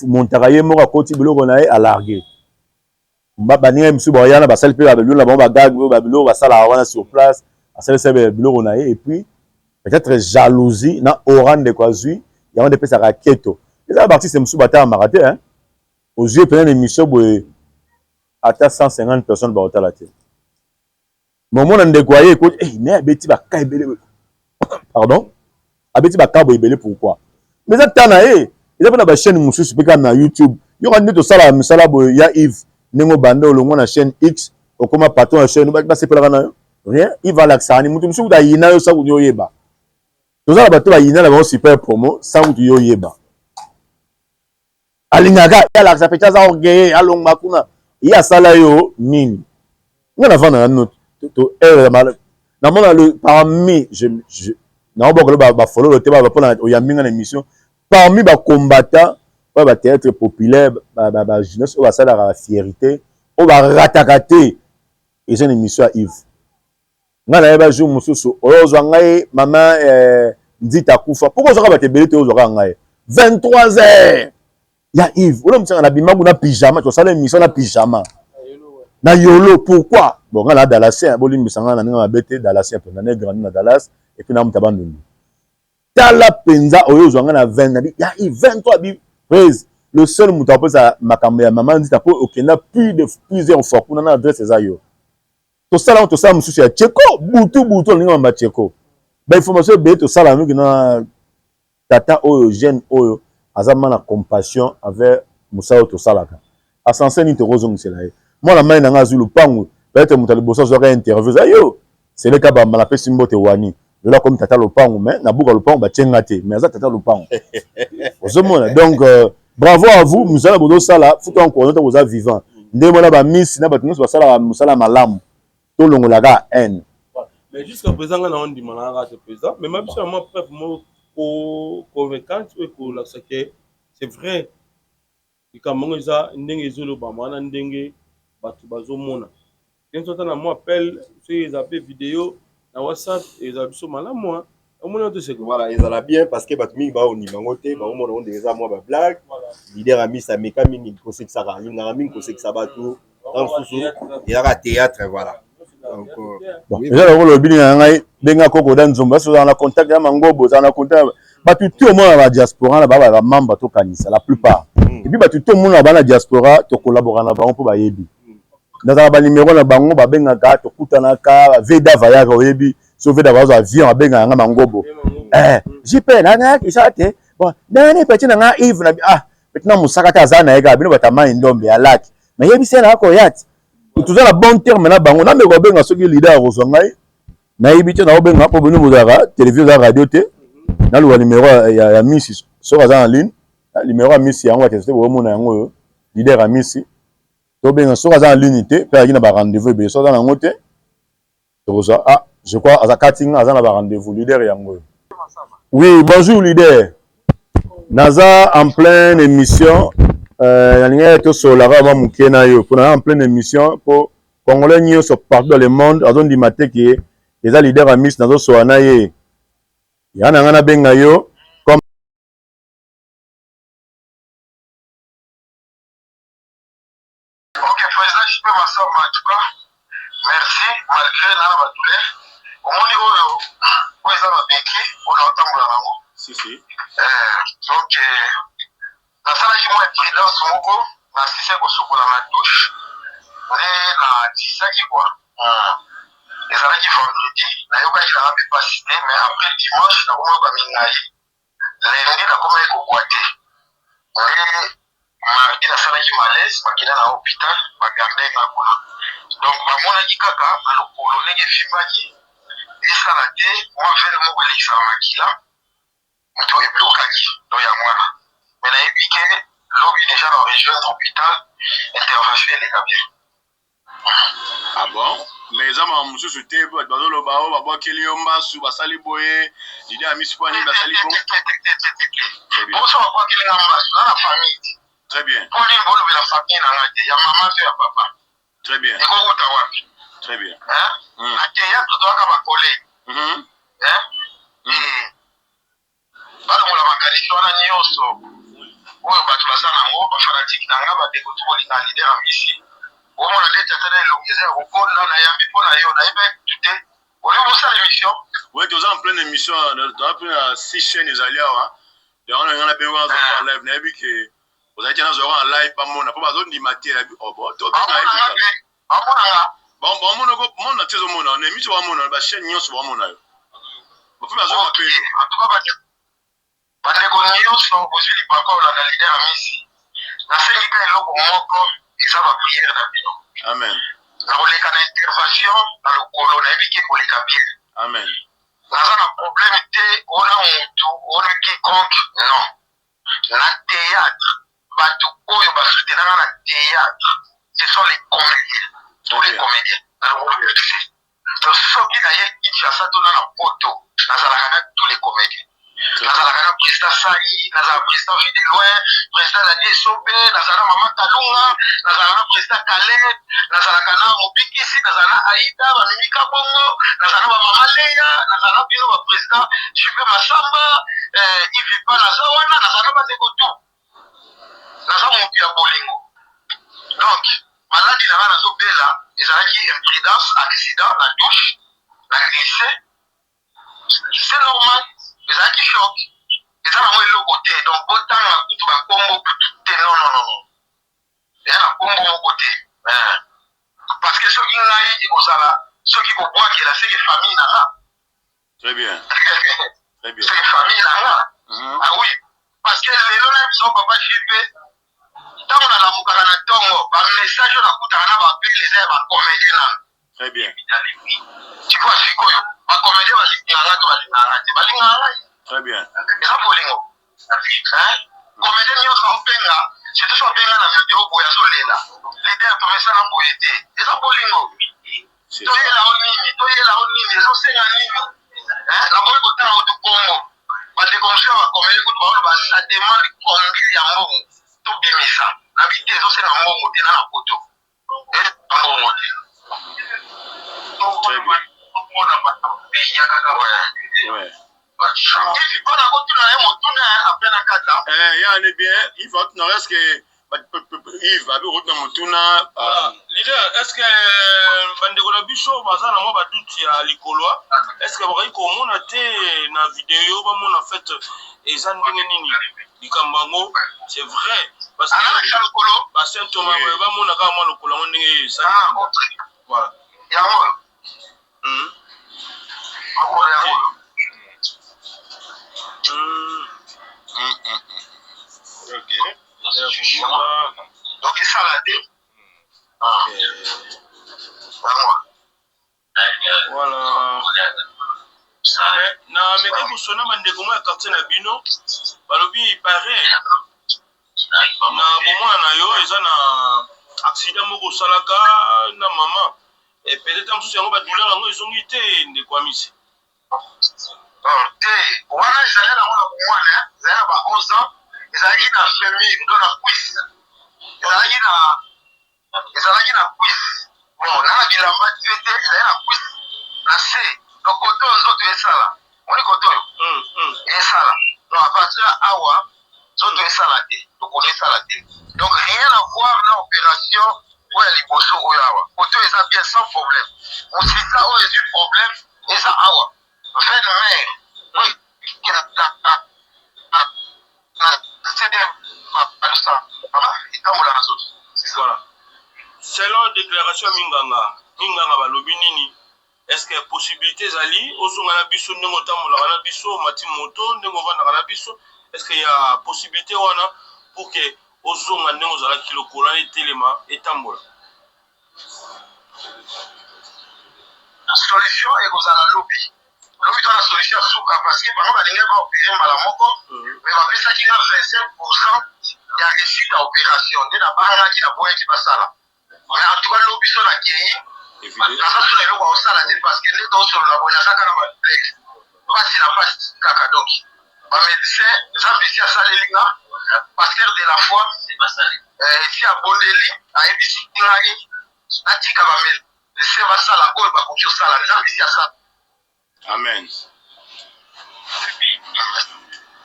montaka ye moko, akoti biloko na ye, alargue baninga mosusu bayana, basali mpe babiloko na bango, bagag, babiloko basalaka wana sur place, asalisa biloko na ye. Et puis peut-être jalousie na aura ndeko azwi yango nde epesaka keto. Eza na baartiste mosusu batalamaka te, ozwi mpena na émission boye, ata 150 personnes bakotala te, mais omona ndeko aye ekoti, eh, naye abeti baka ebele, pardon, abeti bakabo ebele. Pourquoi? Mais eza ta na ye, eza mpe na bachaîne mosusu mpe kaka na YouTube. Yoka nde tosalaka misala boye ya Yves, ndenge obanda olongwa na chaîne X, okóma patron ya chaîne, basepelaka na yo rien. Yves alakisaka ni moto mosusu kuta ayina yo sa kutu oyeba. Toza na bato bayina na bango super promo sa kutu yo oyeba. Alingaka ye alakisa peti aza orgueilleux, alongwa kuna, ye asala yo nini? Nga navanda na bino to namona le parmi je naobokolo bafololo te mpona oyambi nga na émission, parmi bacombattant oyo bathéâtre populaire, bajeunesse oyo basalaka bafierté, oyo barataka te, eza na émission ya Yves. Ngai nayeba jour mosusu oyo ozwa ngai mama nzita akufa, mpo ozwaka bato ebele te, ozwaka ngai 23 heures ya Yves olomisanga, na bimaku na pyjama, tosala émission na pyjama na yolo. Pourquoi? Bon, ngai na dallasien, bolimbisa ngai na ndenge mabe te, dallasien mpenza, ne grandi na Dallas et puis na moto ya Bandundu. Tala penza oyo ozwa nga na 20 na bi ya 23 abi prez le seul moto apesa makambo ya mama nzita po okenda plus de plusieurs fois kuna na adresse eza yo. Tosala yango tosala mosusu ya Tcheko butu butu olingi mamba Tcheko. Ba information ebele tosala yango na tata oyo jeune oyo aza ma na compassion envers mosala oyo tosalaka. Ascenseur nini tokozongisela ye? Mwana mayi na nga azwi lupangu peut-être moto ya liboso azwaka interview eza yo. Sele Kabamba napesi mbote wani lelo akomi tata lopangu mais na buka lopangu batie nga te mais aza tata lopangu ozomona donc euh, bravo à vous mosala bozosala futu encourage ntango boza vivant nde mona ba miss na bato nyonso basalaka mosala malamu tolongolaka haine. Mais jusqu'à présent nga na ondima na kaka te président mais ma biso na mwa preuve moko convaincante oyo ekolakisa ke c'est vrai Likambo yango eza ndenge ezolobama wana ndenge bato bazomona. Ndenge ata na mwa appel soki eza pe video na WhatsApp ezala biso malamu hein. Omoni yango te seko. Voilà, ezala bien parce que bato mingi baondima yango te, baomona yango ndenge eza mwa ba blague. Leader Amisi ameka mingi kosekisaka, alingaka mingi kosekisa bato. Ntango mosusu ezalaka théâtre, voilà. Donc, bon, eza lokola olobi na ngai benga koko da nzomba soki ozala na contact ya mangobo ozala na contact bato ti omona ba diaspora na baba ba membre tokanisa la plupart mm. et puis bato ti omona ba na diaspora tokolabora na bango mpo bayebi mm. nazala ba numero na bango babengaka tokutanaka veda vayaka oyebi so veda bazwa avion abengaka nga mangobo eh, jp nanga kisha te bon nani petit na nga Yves na ah petit na mosaka te aza na ye kaka bino bato ya mai ndombe ya laki nayebisi ye na akoya te toza na bon terme na bango nameka kobenga soki leader akozwa ngai nayebi te nakobenga mpo bino bozalaka televizio eza radio te naluka numero ya, ya misi soki aza na ligne numero ya misi yango bakesa te bokomona yango oyo leader ya misi tobenga soki aza na ligne te mpe azalaki na ba rendez-vous ebele soki aza na yango te Tokozwa ah je crois aza kati nga aza na ba rendez-vous leader yango oyo. Oui, bonjour leader. Naza en pleine émission euh, nalingaki tosololaka mwa moke na yo mpo naza en pleine émission mpo congolais nyonso partout dans le monde azondima te ke eza leader ya miss nazosola na ye ya na ngai nabenga yo comme Ok president JP Massamba en tout cas merci malgre na na ba douleur omoni oyo oyo eza ba beki oyo na otambola nango si si eh, donc eh, nasalaki mwa imprudence moko nasisaki kosukola na douche nde natisaki kua hmm. ezalaki vendredi nayokaki nanga mpe mpasi te mais après dimanche nakomoyoka mingai Lundi nakomaki kokwa te nde mardi nasalaki malaise bakenda na hopital ba garde nga kuna donc bamonaki kaka na lokolo ndenge evimbaki esala te mwa vene moko elekisaka makila moto eblokaki donc yango wana mais nayebi ke lobi deja na rejoindre hopital intervention eleka bien. Ah bon? Mais eza makambo mosusu te bato bazoloba oyo oh, babwakeli yo mbasu basali boye didi amisi mpo nini basali bongo boso babwakeli nga mbasu na na famille te Très bien. Mpo nini bolobela famille na nga te ya mama to ya papa Très bien. Ekowuta wapi? Très bien. Hein? Mm. Na théâtre toyaka ba collègue. Mm -hmm. Hein? Mm. Eh. Balongola makanisi wana nionso oyo batu baza nango, ba fanatique na nga, ba ndeko tout bolinga leader Amisi, bomona nde tata na elongi eza ya kokonda, nayambi po na yo, nayebaki kutu te, olingi bosala emission? Oui, toza en pleine émission, toza plein na 6 chaînes ezali awa. Yango na nga na bengo nazo kwa live, nayebi ke ozali te nazo kwa live bamona po bazondima te, nayebi oh bon, to benga ye tozala. Bamona nga. Bamona ko mona te ozomona na émission bamona ba chaîne nyonso bamona yo. Bape bazoka pe yo. En tout cas bandeko nyonso bozwi libaku ya kolanda leader Amisi, nasengi ka eloko moko eza ba prière na bino. Amen. Nakoleka na intervention na lokolo nayebi ke koleka bien. Amen. Naza na problème te ona mutu ona quiconque non. Na theatre batu oyo ba soutena nga na theatre ce sont les comediens tous les comediens na longola FC donc soki na ye Kinshasa to na na poto nazalaka na tous les comediens nazalaka na président Sali nazala président Vue de loin président Dadi Esobe nazala na mama Kalunga nazala na président Caleb nazalaka na Mobikisi nazala na Aida ba Mimi Kabongo nazala na ba mama Lea nazala na bino ba président Jupe Masamba eh, Yves Pa naza wana nazala na bandeko tout naza mutu ya bolingo donc maladi na nga nazobela ezalaki imprudence accident na douche na glisse c'est normal. Ezalaki choc. Eza nango eloko te. Donc botanga kutu ba kombo kutu te. Non non non non. Eza na kombo moko te. Eh. Parce que soki ngai ekozala soki kobwakela seke famille na nga. Très bien. Très bien. Seke famille na nga. Mm. Ah oui. Parce que lelo na biso papa JP ntango nalamukaka na ntongo ba message oyo nakutaka na ba appel eza ya ba comédien na Très bien. Tu vois sikoyo ba comédien balingaka nga to balingaka nga te balingaka ngai. Très bien. Eza bolingo. Hein? Comédien nyonso aobenga surtout so abenga na video boye azolela leader tomesana boye te eza bolingo toyela o nini toyela o nini ezosenga nini nakoki kotanga kutu kongo bandeko mosusu ya bacomédien kutu baoloba ça demande combien ya mbongo tobimisa na bite ezosenga mbongo te na na poto mbongo te. Très bien. Ouais. Mpona kotuna ye motuna après na kata. Eh, ya ne bien, il faut tuna est-ce que Yves abi okotuna motuna. Ah, leader, est-ce que euh, bandeko na biso baza na mwa badoute ya likolo est-ce que bakoki komona te na video bamona fait eza ndenge nini likambo yango c'est vrai parce que ba symptômes oui. bamona kaka mwa lokolo yango ndenge esali ah, voilà yango hmm. lokolo yango hmm. Hmm, donc esala te ah. yango Voilà. Mais na mekaki kosona bandeko moko ya quartier na bino balobi pare na bomwana na yo eza na accident moko osalaka na mama e peut-être mosusu yango badouleur yango ezongi te ndeko amisi te wana ezali nango na bomwana ezali na ba 11 ans ezalaki na famille to na cuisse ezalaki na ezalaki na cuisse bon na na bilamba te te ezali na cuisse na se donc kote oyo nzoto esala moni kote oyo mm, mm. esala donc à partir ya awa nzoto esala te lokolo esala te donc rien à voir na opération oyo ya liboso oyo awa kote oyo eza bien sans problème mosisa oyo ezwi problème eza awa veine mare oyo Voilà. Selon déclaration ya minganga, minganga balobi nini? Est-ce que possibilité ezali ozonga na biso ndenge otambolaka na biso, omati moto ndenge ovandaka na biso? Est-ce que ya possibilité wana pour que ozonga ndenge ozalaki lokola etelema etambola? Solution ekozala lobi. Lobi toza na solution ya suka parce que bango balingaki ba opere mbala moko mais bapesaki nga 25 pourcent ya réussite ya opération nde nabangaki naboyaki basala. Mais en tout cas lobi so nakei naza so na eloko ya kosala te parce que nde tosolola boye naza kaka na ba douleur pasi na pasi kaka donc ba médecin nzambe esi asaleli nga pasteur de la foi eh, esi abondeli ayebisi ngai natika ba médecin basala oyo bakoki kosala nzambe esi asala amen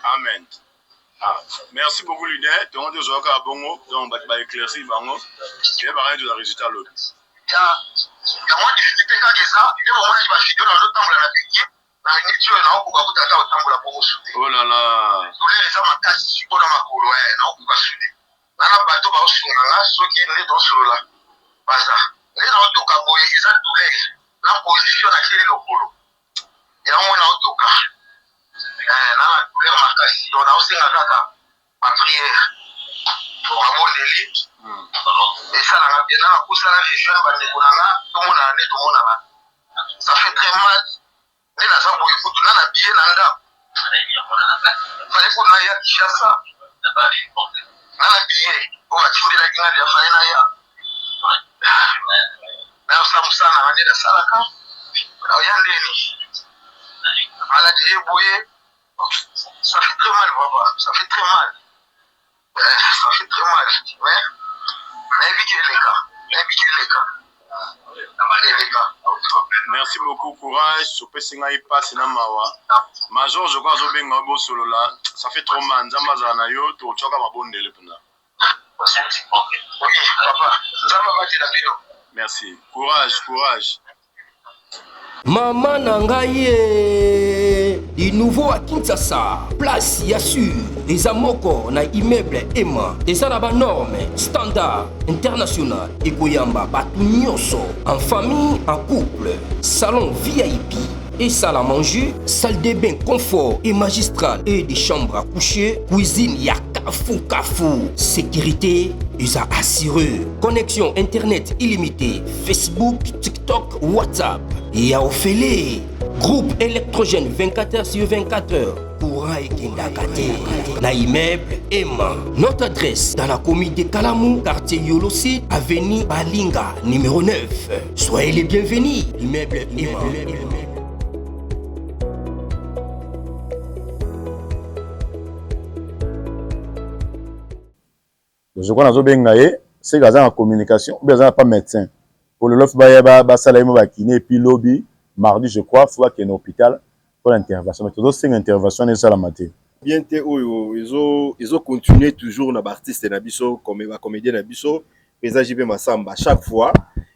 amen ah, merci beaucoup leader tongo tozwaka kaka bongo donc bato baéclaircir bango toyebaka neti toza résultat lobi ya ya mwa difficulté kaka eza nde bomonaki bavideo na bazotambola na pikie na minute oyo naokoka kuta ata kotambola bongo sude oh là là douleur eza makasi sikoyo na makolo eh, naokoka sude nga na bato baosunga nga soki nde tosolola baza nde naotoka boye eza douleur na position natieli lokolo yango naotoka eh, na na douleur makasi donc naosenga kaka ba prière mabondeli hmm. esalanga bien na nakosala rejoindre bandeko na nga tomonana nde tomonana ça fait très mal nde naza boye kutu na na billet na ndako fale kutu naya Kinshasa na na billet oyo batindelaki nga deja fale naya nayosala mosala nanga nde nasalaka oya ndeni maladi ye boye ça fait très mal papa ça fait très mal Eh, ça fait très mal mais nayebi ke eleka nayebi ke eleka eleka merci beaucoup courage opesi ngai mpasi na mawa major je crois azobenga yo bosolola ça fait trop mal nzambe azala na yo tokotyaka mabondele mpenza oui papa nzambe abatela bino merci courage courage Mama na ngai ye. Du nouveau à Kinshasa, place ya sur eza moko na immeuble Ema, eza na ba normes standard international, ekoyamba bato nyonso en famille, en couple, salon VIP et salle à manger, salle de bain confort et magistral et des chambres à coucher, cuisine ya kafu kafu, sécurité eza assurée, connexion internet illimitée, Facebook, TikTok, WhatsApp ya ofele. Groupe électrogène 24 heures sur 24 heures. Courant ekendaka te. Na immeuble Emma. Notre adresse dans la commune de Kalamu, quartier Yolosi, avenue Balinga, numéro 9. Soyez les bienvenus. Immeuble Emma. Je crois nazobenga ye seke aza na communication ou bien aza na pas médecin po lelo fo baya basala ye mo bakine epuis lobi mardi je crois fo bakende hôpital mpona intervention mais tozosenga intervention wana esalama te. Bien te oyo ezo ezo continuer toujours na ba artistes na biso comme ba comediens na biso président JP Massamba chaque fois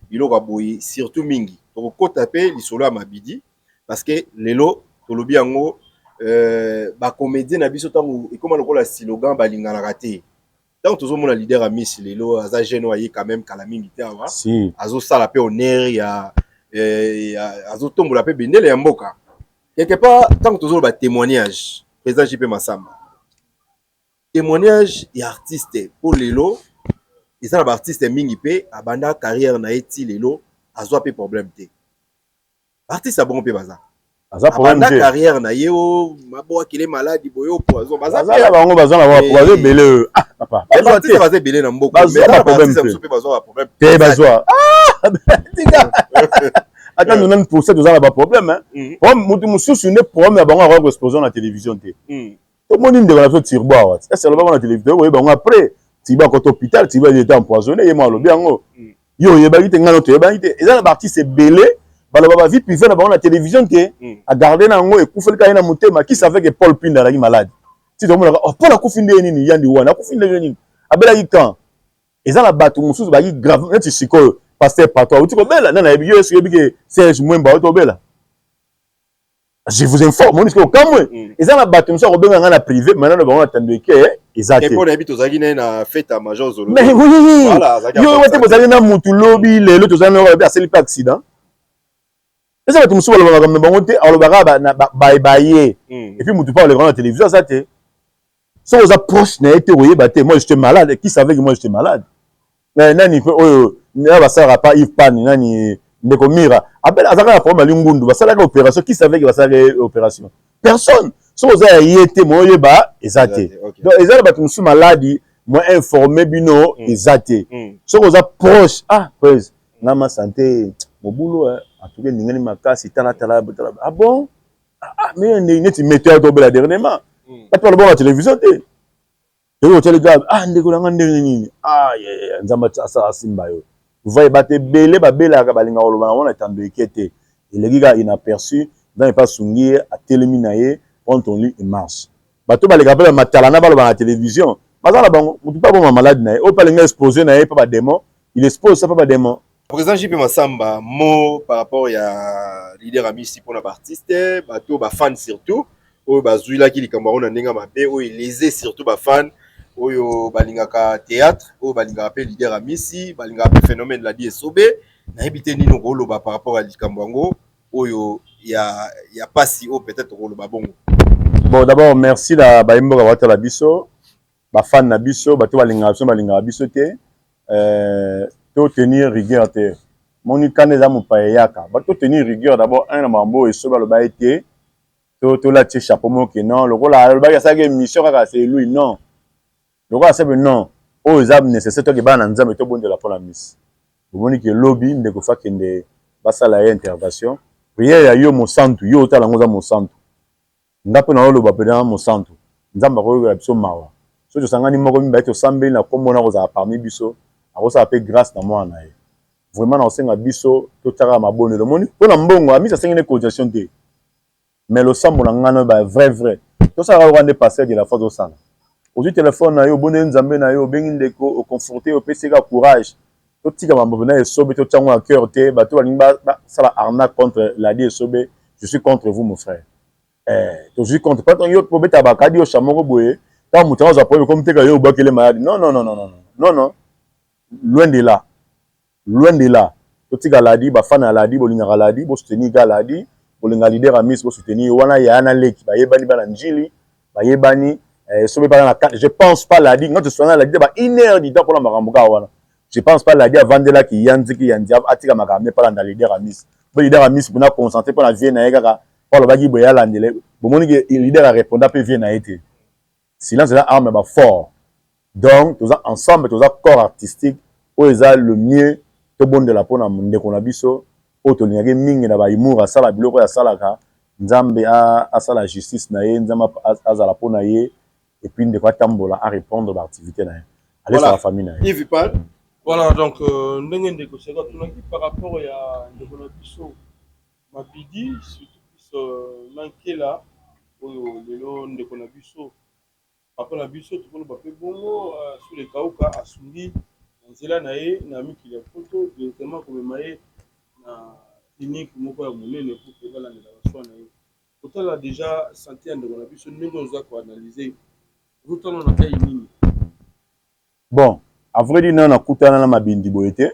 biloko ya boye surtout mingi tokokota pe lisolo ya mabidi parce que lelo tolobi yango euh, ba comediens na biso ntango ekoma lokola slogan balinganaka te ntango tozomona leader ya miss lelo aza jeune oyo aye quand même kala mingi te awa si. azosala mpe honneur ya, eh, ya azotombola mpe bendele ya mboka quelque part ntango tozoloba témoignage président JP Massamba témoignage ya artiste mpo lelo eza na baartiste mingi mpe abanda carrière na ye ti lelo azwa mpe problème te Artiste ya bongo pe baza. Aza problème te. carrière na ye o mabo akele maladi boyo poison baza na bango baza na bango baza ebele oyo. Ah papa. Ba artiste baza ebele na mboka. Baza ba problème te. Pe bazwa ba problème. Te bazwa. Ah tika. Ata 90% toza na ba problème hein. Mhm. Problème mutu mususu nde problème ya bango akoki ko exposer na télévision te. Mhm. Tomoni ndeko na biso Turbo awa. Est-ce que alobaka na télévision oyebi bango après Turbo akota hôpital, Turbo il était empoisonné, ye moko alobi yango. Mm. Yo oyebaki te, ngai no toyebaki te. Eza na ba artistes ebele baloba ba vie privée na bango na télévision te. Mm. A garder na yango ekufeli kaka ye na motema. Qui savait que Paul Pinda azalaki malade? Ti tomonaka oh Paul akufi ndenge nini? Yandi wana akufi ndenge nini? Abelaki quand? Eza na bato mosusu bazalaki grave neti sikoyo pasteur Pato auti kobela nani ayebi yo oyebi ke Serge Mwemba auti kobela? Je vous informe, on est au kamwe. Mm. Eza na bato mosusu akobenga nga na privé, maintenant na bango na tando eke eza te. Mpo nayebi tozalaki naye na fête ya Major Zolo. Mais oui, voilà, yo wate bozali na mutu lobi lelo tozali na babi asali pe accident. Eza bato mosusu balobaka makambo na bango te, alobaka ba ba ye. Mm. Et puis mutu pa oleka na télévision aza te. Soki oza proche na ye te okoyeba te. Moi j'étais malade, qui savait que moi j'étais malade? Eh, nani pe oyo na basalaka pa Yves Pan nani ndeko Mira abela azalaka na problème ya lingundu basalaka opération qui savait que basalaka opération personne soki oza ya ye te moyo oyeba eza te donc eza na bato mosusu maladi mo informe bino mm. eza te mm. soki oza proche ah prese nga ma santé mobulu eh, en tout cas eningani makasi tala tala tala ah bon ah, ah mais neti meteo tobela dernièrement mm. bato balobaka na télévision te Toki kotali kaka ah ndeko na nga ndenge nini ah yeah, nzambe asala asimba yo. Voye bato ebele babelaka balingaka koloba na wana etando eke te. Eleki kaka inaperçu, nzambe pe asungi ye atelemi na ye prends ton lit et marche. Bato baleka pe ba matalana baloba na television baza na bango mutu pe aboma malade na ye oyo pe alingi expose na ye pa ba demon il expose ça pa ba demon. President JP Massamba mot par rapport ya leader Amisi pona ba artistes bato ba fans surtout oyo bazuilaki likambo yango na ndenge ya mabe oyo elese surtout ba fan oyo balingaka théâtre oyo balingaka mpe leader Amisi balingaka mpe phénomène Ladi Esobe nayebi te nini okoloba par rapport ya likambo yango oyo ya, ya pasi oyo peut-être okoloba bongo. Bon d'abord merci na bayi mboka batala biso ba fan na biso bato balingaka biso balingaka biso te euh, to tenir rigueur te moni kanda eza mopaya eyaka bato tenir rigueur d'abord un na makambo oyo esobe aloba ye te to tolati chapeau moko ke non lokola alobaki asalaki émission kaka c'est lui non lokola asabi non oyo eza nécessaire toke bana na nzambe tobondela mpo na misi bomoni ke lobi ndeko fa kende basala ye intervention prière ya yo mosantu yo otala yango oza mosantu Nga pe nazo loba pena mosantu nzambe akoyokela biso mawa soki tosangani moko mibale tosambeli na kombo na akozala parmi biso akosala pe grace na mwana na ye vraiment nakosenga biso totia kaka mabondeli omoni pona mbongo amisi asengi nde cotisation te mais losambo na nga na ba vrai vrai tosala kaka lokola nde pasteur de la foi azosala ozwi telefone na yo obondeli nzambe na yo obengi ndeko oconforte ye opesi ye kaka courage totika mambo pena esobe totia yango na cœur te bato balingi basala arnaque contre ladi esobe je suis contre vous mon frère. Eh, tozwi compte pa yo kobeta bakadi osha moko boye ntango moto yango azwa problème ekomi teka yo obwakele maladi. Non, non, non, non, non, non, non, loin de là, loin de là. Totika Ladi, bafana ya Ladi, bolingaka Ladi, bosoutenir ka Ladi, bolinga leader ya miss, bosoutenir wana. Yaya na leki bayebani, bana Njili bayebani. Eh, soki bana na, je pense pas Ladi nga toswana Ladi ba une heure du temps mpona makambo kaka wana. Je pense pas Ladi avandelaki ya nziki ya nzi atika makambo ne palanda leader ya miss po leader ya miss mpona concentré mpona vie na ye kaka po alobaki boye alandele. Bomoni ke leader areponda mpe vie na ye te. Silence eza arme ba fort. Donc toza ensemble, toza corps artistique oyo eza le mieux. Tobondela mpona ndeko na biso oyo tolingaki mingi na bahumour, asala biloko oyo asalaka. Nzambe asala justice na ye, Nzambe azala mpona ye et puis ndeko atambola, arépondre baactivité na ye, alesaka Voilà. famille na ye. Yves Ipan. Voilà, donc ndenge ndeko seka tunaki par rapport ya ndeko na biso Mabidi, surtout plus Nankela oyo lelo ndeko na biso, papa na biso, tokoloba mpe bongo, Sule Kauka asungi na nzela na ye na mikili ya Poto directement komema ye na clinique moko ya monene pour ke balandela basoins na ye. Kotala déjà santé ya ndeko na biso, ndenge oza koanalyse, ozotala na kai nini? Bon, à vrai dire, nana nakutana na Mabindi boye te,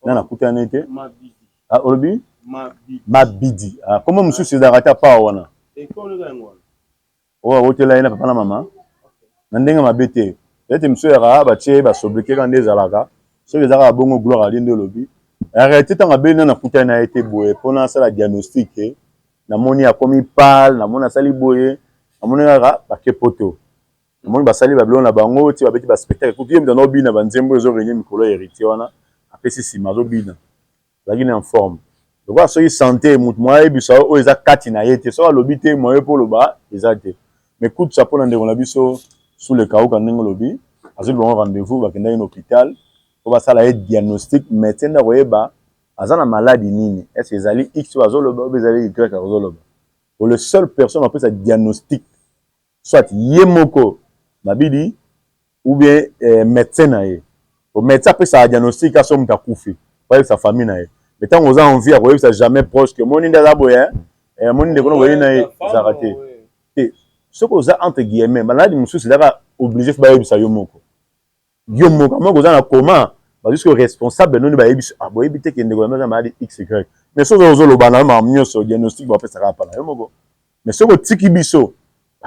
na nakutana te. Mabidi. Ah, olobi? Mabidi. Mabidi. Ah, kombo mosusu ezalaka te apa wana? Ekolo eza yango wana. Oyo awotela ye na papa na mama na ndenge mabe te. Ete mosusu yaka batie basobriquet kaka nde ezalaka. Soki eza kaka bongo, gloire ali nde olobi. En réalité, ntango abeli, nana nakutani na ye te boye mpona asala diagnostic. Namoni akomi pale, namoni asali boye, namoni kaka bake Poto, namoni basali babiloko na bango ti babeti baspectacle. Kutu ye moto azobina banzembo ezorenye mikolo ya Héritier wana, apesi nsima azobina, azalaki na forme lokola. Soki santé, motu moko ayebisa oyo eza kati na ye te, soki alobi te, moye mpo oloba eza te. Mais kutu mpona ndeko na biso Sule Kauka, ndenge olobi, azwi bango rendez-vous, bakendaki na hôpital mpo basala ye diagnostic. Médecin nde akoyeba aza na maladi nini, est ce ezali X oyo azoloba oyo ezali Y azoloba. Po le seul personne apesa diagnostic, soit ye moko Mabidi ou bien médecin na ye. Po médecin apesaka diagnostic aso moto akufi, bayebisa famille na ye. Mais ntango oza envie ya koyebisa jamais proche ke moni nde aza boye, moni ndeko no boye na ye, ezalaka te te. Soki oza entre guillemets maladi mosusu, ezalaka obligé fo bayebisa yo moko, yo moko moko oza na coma, bazwi soki responsable noni bayebi. Ah, boyebi te ke ndeko na aza maladi xy. Mais soki ozoloba na yo makambo nyonso, diagnostic bapesaka apa na yo moko. Mais soki otiki biso,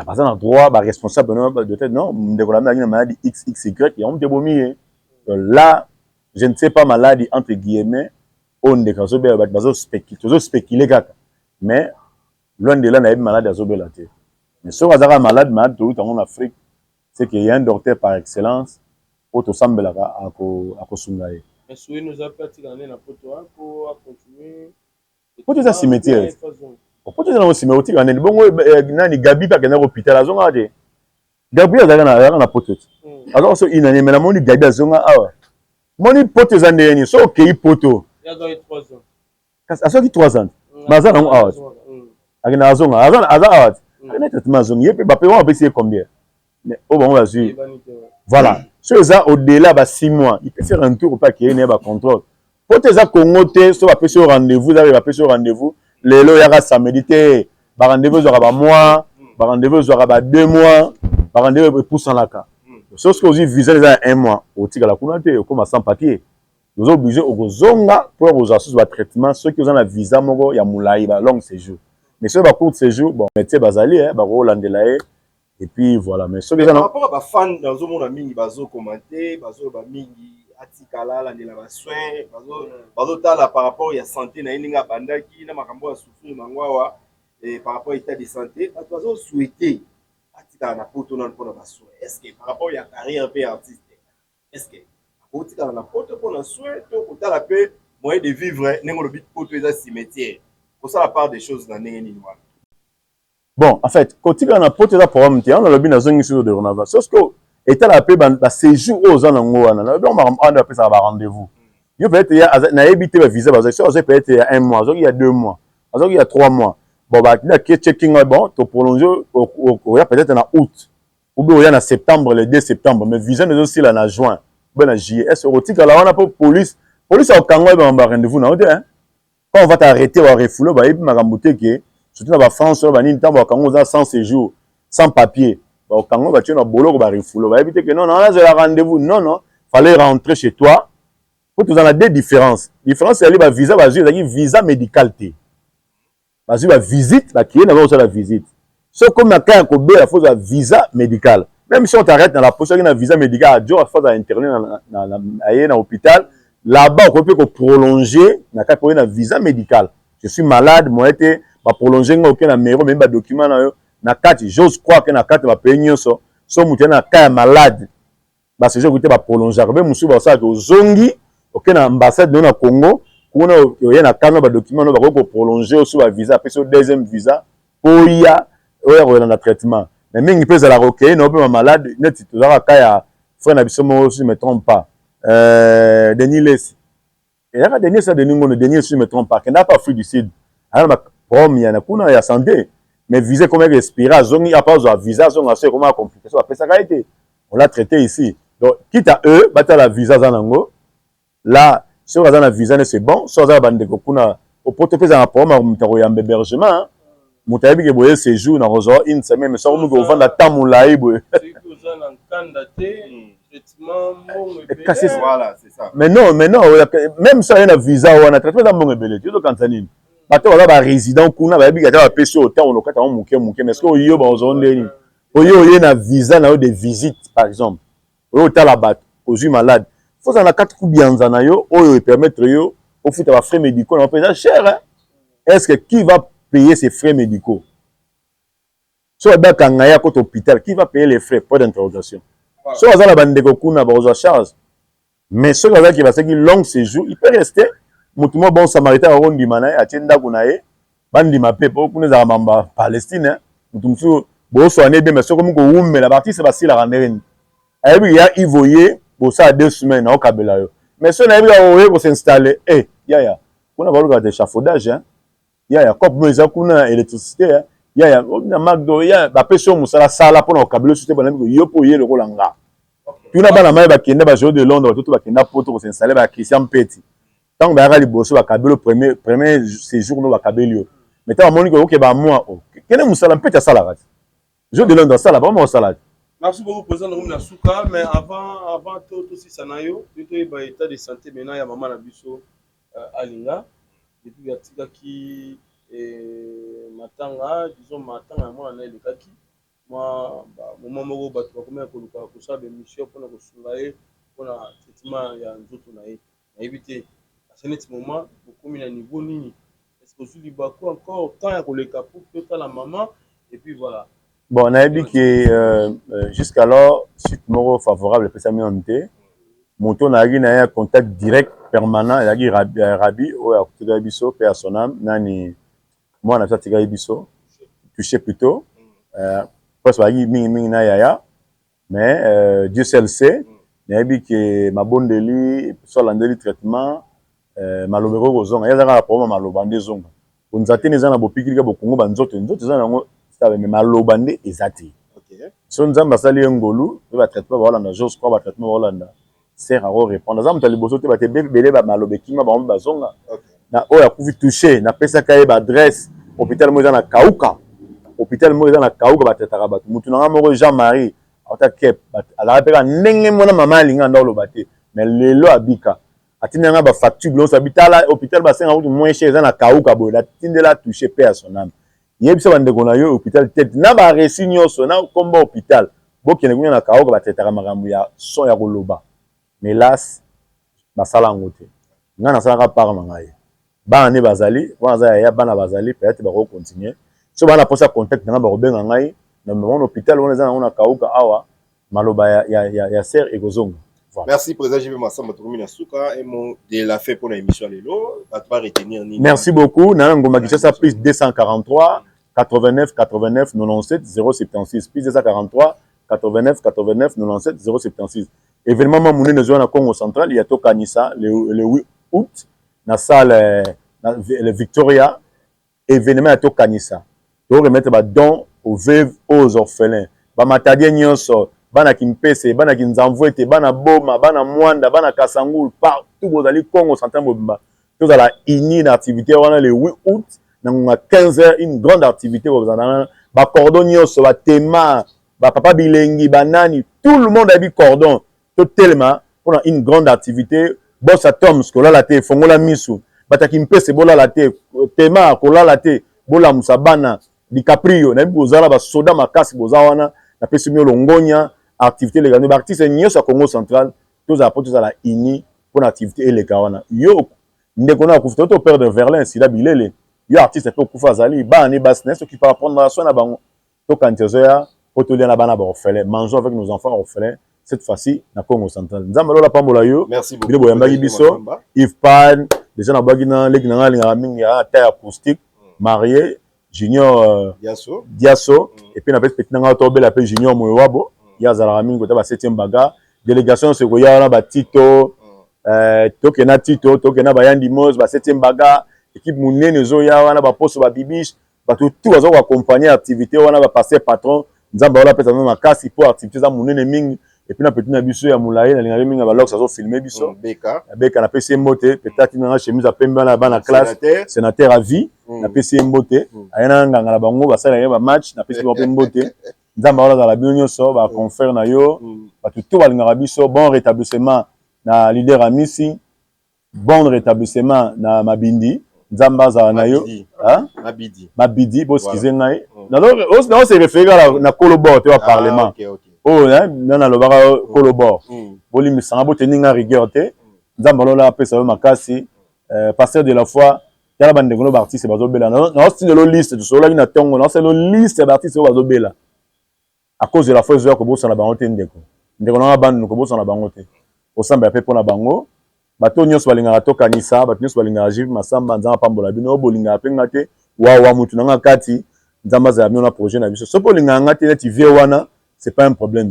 baza na droit baresponsable no de non, ndeko na azalaki na maladi xxy, yango moto ebomi ye. Là, je ne sais pas maladi entre guillemets oyo ndeko azobela. Bato tozospécule kaka, mais loin de là nayebi maladi azobela te. Mais soki azalaka malade, malade toyuta yango na Afrique, c'est que y a un docteur par excellence oyo tosambelaka akosunga ye. Soki oza mpe atikala nde na Poto po acontinue? Poto eza cimetière, Poto eza nango cimetière. Otikala nini bongo? Nani, Gabi mpe akendaki hôpital, azongaka te. Gabi azalaka na Poto te, azalaka so inane. Mais namoni Gabi azonga awa. Moni Poto eza ndenge nini? So okei Poto, kasi azwaki 3 ans, mais aza nango awa te. Akendaka, azonga, aza awa te. Akenda traitement, azongi. Ye mpe bape wana bapesi ye combien oyo bango bazwi? Voilà, so eza au-delà ba 6 mois, il peut faire un tour mpe akei na ye bacontrôle. Po te eza Congo te. So bapesi yo rendez-vous, eza bapesi yo rendez-vous lelo, oyaka samedi te. Barendez-vous ezwaka bamois, barendez-vous ezwaka ba 2 mois, barendez-vous epusanaka. So soki ozwi visa eza ya un mois, otikala kuna te, okóma sans papier, oza obligé okozonga mpo ya kozwa susu batraitement. Soki oza na visa moko ya molai, ba long séjour. Mais soki bacourt séjour, bon, médecin bazali bakolandela ye et puis voilà. Mais soki eza par rapport à bafan, nazomona mingi bazocommenter, bazoloba mingi atikala, alandela basoin, bazotala par rapport ya santé na ye, ndenge abandaki na makambo ya souffrir nango awa, par rapport à état de santé. Bato bazosouhaite atikala na Poto nano mpona basoin. Est ce que par rapport ya carrière mpe ya artiste, est ce que akotikala na Poto mpona soin to kotala mpe moyen de vivre? Ndenge olobi, Poto eza cimetière, kosala part des choses na ndenge nini wana? Bon, en fait, kotikala na Poto eza problème te. Yango nalobi, nazongi susu dorénavant, sauf que etalaka mpe baséjour oyo oza nango wana. Nalobi yango, makambo wana bapesaka barendez-vous. Yo peut-être nayebi te bavisa bazwaki. Soki azwaki peut-être ya un mois, azwaki ya 2 mois, azwaki ya 3 mois, bon, bakindaki checking, bon, toprolonge, oya peut-être na août ou bien oya na septembre, le 2 septembre, mais visa ezosila na juin ou bien na juillet. Est ce okotikala wana? Mpo police akokanga, oyeba makambo ya rendez-vous na yo te. Quand on va t'arrêter, barefoule, bayebi makambo te ke Surtout na ba France oyo banini, ntango bakango oza sans séjour, sans papier, bakokango batie na boloko, barefoulé. Bayebi te ke non, non, nazela rendez-vous. Non, non, fallait rentrer chez toi po toza na deux différences. Différence ezali bavisa bazwi, ezalaki visa médical te. Bazwi bavisite, bakeye na bango kosala visite. Soki okomi na cas ya kobela, faut ozwa visa médical. Même si on t'arrête na la poste, soki na visa médical adio, faut azala interné aye na hôpital là-bas, okoki mpe koprolonger na kati oye na visa médical. Je suis malade, moye te baprolonger nga. Oke na mairie, omemi badocument na yo na kati. J'ose croire ke na kati bapays nyonso, so moto ye na cas ya malade, baséjour ekoki te, baprolongeaka. Mpe mosusu basalaka, ozongi, oke na ambassade na yo na Congo kuna, oye na kano badocument no, bakoki koprolonger oso bavisa, apesi yo deuxième visa mpo oya, oya kolanda traitement. Mais mingi mpe ezalaka okei na yo mpe bamalade neti tozalaka cas ya frère na biso moko, si je me trompe pas, Denis Lesi. Eyaka Denis esa Denis Ngono, Denis, si je me trompe pas, akendaka mpe Afrique du Sud, aza na baproblème ya na kuna ya santé, mais visa ekomaki expiré. Azongi, apa azwa visa, azonga, so ekomaka complication, bapesaka ye te. On l'a traité ici. Donc quitte à eux, batala visa aza nango là. Soki aza na visa ne, c'est bon. Soki aza na bandeko kuna opoto mpe, eza na problème ya moto akoyamba hébergement. Moto ayebi ke boye séjour na kozwa une semaine, mais soki moki ovanda temps molai boye. Oza na nkanda te, traitement mbongo. Kasi Voilà, c'est ça. Mais non, mais non, même so aye na visa wana, traitement eza mbongo ebele te. Ozokanisa nini? Bato baza barésident kuna, bayebi ata bapesi oyo ntango lokata yango moke moke. Mais soki oyo bazwa ndeni, oyo oye na visa na yo de visite par exemple, oyo otala bato, ozwi malade, faut ozala na kati kubianza na yo oyo epermettre yo ofuta bafrais médicaux na yo mpe eza cher, hein? Est-ce que qui va payer ces frais médicaux? So babakanga ye akota hôpital, qui va payer les frais? Point d'interrogation. So aza na bandeko kuna, bakozwa charge. Mais soki azalaki, basalaki long séjour, il peut rester. Motu moko bon samaritain akondima na ye, atie ndako na ye, bandima mpe, po kuna ezalaka mamba Palestine. Motu mosusu boswana bien, mais soki omi kowumela, baartiste basilaka ndenge nini? Ayebi ya Ivo, ye bosala 2 semaines, naokabela yo. Mais soki nayebi kaka oye kosinstaller, e yaya, kuna balukaka te échafaudage, yaya, cope mo eza kuna, électricité, yaya, na Macdo ya bapesi yo mosala, sala mpona kokabela osu te. Banayebi yo mpo oye lokola nga. Tuna bana mai bakende bajeu de Londres, batoto bakenda poto kosinstaller, ba Christian Mpeti, ntango bayaka liboso, bakabeli yo premier séjour no, bakabeli yo. Mais ntango bamoni koyoke bamwa, kende mosala. Mpeti asalaka te, jeu de Londres asala, bango osala te. Merci beaucoup, président. Nakomi na suka, mais avant tosisa na yo, toyeba état de santé maintenant ya mama na biso Alinga depuis atikaki matanga, disons matanga ya mwana na elekaki mwa moment moko, bato bakomi koluka kosala baémission mpona kosunga ye mpona traitement ya nzoto na ye. Nayebi te ase neti moment bokomi na niveau nini. Est ce que ozwi libaku encore temps ya koleka pour totala mama et puis voilà? Bon, nayebi ke jusqu'alors suite moko favorable epesami nanu te. Moto nayaki na ye ya contact direct permanent ezalaki Rabi oyo atikaki biso mpe ya son âme, nani, mwana biso atikaki biso, touché plutôt, presque bazalaki mingimingi na yaya. Mais Dieu seul sait. Nayebi ke mabondeli so alandeli traitement, maloba ekoki kozonga. Ye aza kaka problème maloba nde ezonga. Bonza te, eza na bopikilika bokongo banzoto, nzoto eza nango stable, mais maloba nde eza te. So Nzambe asali ye ngolu mpe batraitement baolanda, j'ose croire batraitement baolanda, ser ako répondre. Aza moto ya liboso te, bato ebele maloba ekima bango mpe bazonga. Na oyo akufi touché, napesaka ye baadresse hôpital moko eza na Kauka, hôpital moko eza na Kauka, batraitaka bato. Motu na nga moko, Jean Marie auta Cape, azalaka mpe kaka ndenge mona mama alinga nda oloba te, mais lelo abika. Atindela nga bafacture bilonso, abi tala hôpital basenga kutu moins cher, eza na Kauka boye. Natindela touché, paix à son âme. Yebisa bandeko na yo hôpital tete na bareçu nyonso na komba hôpital, bokende kuna na Kauka, batraitaka makambo ya son ya koloba. Mais hélas, basala yango te. Ngai nasalaka part na ngai. Bana nde bazali wana, aza yaya, bana bazali, peut-être bakocontinue. So bana mposa contact na ngai, bakobenga ngai na mona hôpital wana eza nango na Kauka awa, maloba ya ser ekozonga. Voilà. Merci, président JB Massamba. Tokomi na suka. Un mot de la fin pour l'émission lelo, bato ba retenir nini? Merci beaucoup. Na ngoma Kinshasa, plus 243 89 89 97 076, plus 243 89 89 97 076. Événement ma monene ezwa na Congo Central ya tokanisa le 8 août na salle na, le Victoria. Événement ya tokanisa, toremettre badon aux veuves, aux orphelins, bamatadien nyonso, bana Kimpese, bana Kinzamvu ete, bana Boma, bana Mwanda, bana Kasangulu, partout bozali, Congo Central mobimba, tozala uni na activité wana le 8 août. na ngonga 15 heures, une grande activité kozala na ba cordon nyonso, ba tema, ba papa bilengi, ba nani, tout le monde ayebi cordon. Totelema mpona une grande activité. Boss Atoms, kolala te, fongola misu. Bato ya Kimpese, bolala te. Tema, kolala te, bolamusa bana. Dicaprio, nayebi bozala basoda makasi, boza wana, napesi bino longonya. Activité eleka, baartiste nyonso ya Congo Central, tozala mpo tozala uni mpona activité eleka wana. Yo ndeko na akufi, to perdre Verlin Sida Bilele, yo artiste mpe okufa, azali bana ni basi na ye, soki par prendre soin na bango. Tokanisa ezoya mpo tolia na bana baorphelin, mangeons avec nos enfants orphelins cette fois-ci na Congo Central. Nzambe alola pambola yo. Bino boyambaki biso, Yves Pan, déjà nabwaki na leki na ngai alingaka mingi ata acoustique marié Junior Diaso. Diaso. Et puis napesi petit na ngai tobela mpe Junior Moyowabo, ye azalaka mingi kota ba 7e bagarre. Délégation nyonso ekoya wana, batito, tokenda Tito, tokenda bayandi mos ba 7e bagarre, équipe monene ezoya wana, baposo, babibiche, bato tout baza koaccompagne activité wana, bapaster patron. Nzambe aola apesa bino makasi mpo activité eza monene mingi. Et puis na petit na biso ya molai, nalingaki mingi balox, azofilme biso. Beka. Beka, napesi ye mbote. Peut-être nanga chemise ya pembe wana ya bana classe. Sénateur. Sénateur à vie. Napesi ye mbote. Aye na nganga na bango, basala ye bamatch, napesi bango mpe mbote. Nzambe aola azala bino nyonso, baconfrère na yo, bato to balingaka biso. Bon rétablissement na leader Amisi, bon rétablissement na Mabindi, Nzambe azala na yo. Mabidi. Hein? Mabidi. Mabidi, boexcuse ngai, nazo se référé kaka na kolobor te wa parlement. Oyo nga nalobaka kolobor, bolimbisanga, boteni nga rigueur te. Nzambe alola apesa yo makasi. Pasteur de la foi, tala bandeko no baartiste bazobela, naosindelo liste tosololaki na ntongo, naosindelo liste ya baartiste oyo bazobela à cause de la foi. Ezoya kobosana bango te, ndeko, ndeko nanga bandunu, kobosana bango te, osambela mpe mpona bango. Bato nyonso balingaka tokanisa, bato nyonso balingaka Jules Masamba, Nzambe apambola bino. Oyo bolingaka mpe nga te, wawa mutu nanga kati, Nzambe azala bino na projet na biso. Soki olingaka nga te neti vie wana, c'est pas un problème,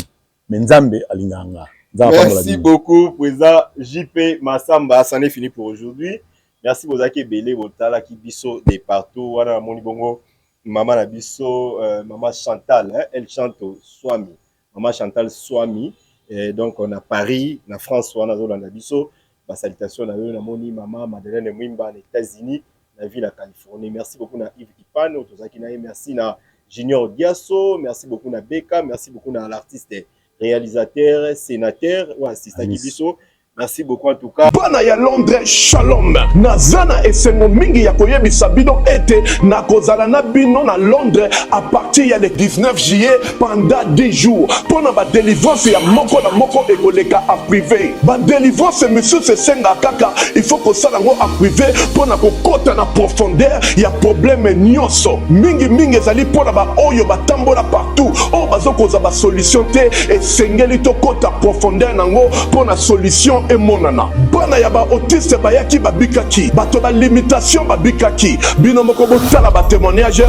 mais Nzambe alingaka nga. Nzambe apambola Merci bino. beaucoup, président JP Massamba. C'en est fini pour aujourd'hui. Merci bozaki ebele, botalaki biso de partout. Wana namoni bongo mama na biso, mama Chantal, hein, elle chante Swami. Mama Chantal Swami. Et donc on a Paris, na France wana zolanda biso. Ba salutation na yo. Namoni mama Madeleine Mwimba na États-Unis, na ville ya Californie. Merci beaucoup na Yves Ipano, tozaki na ye. Merci na Junior Diaso, merci beaucoup na Beka, merci beaucoup na l'artiste réalisateur, sénateur ou assistant Amis. biso. Merci beaucoup en tout cas. Bana ya Londres, shalom! Naza na esengo mingi ya koyebisa bino ete nakozala na bino na Londres à partir ya le 19 juillet pendant 10 jours mpo na badelivrance ya moko na moko ekoleka en privé. Badelivrance misusu esengaka kaka il faut kosala yango en privé mpo na kokɔta na profondeur ya problème nyonso. Mingimingi ezali mpo na baoyo batambola partout, oyo bazokozwa basolution te, esengeli tokɔta profondeur nango mpo na solution emonana. Bana ya baautiste bayaki, babikaki, bato balimitation babikaki, bino moko botala batémoignage.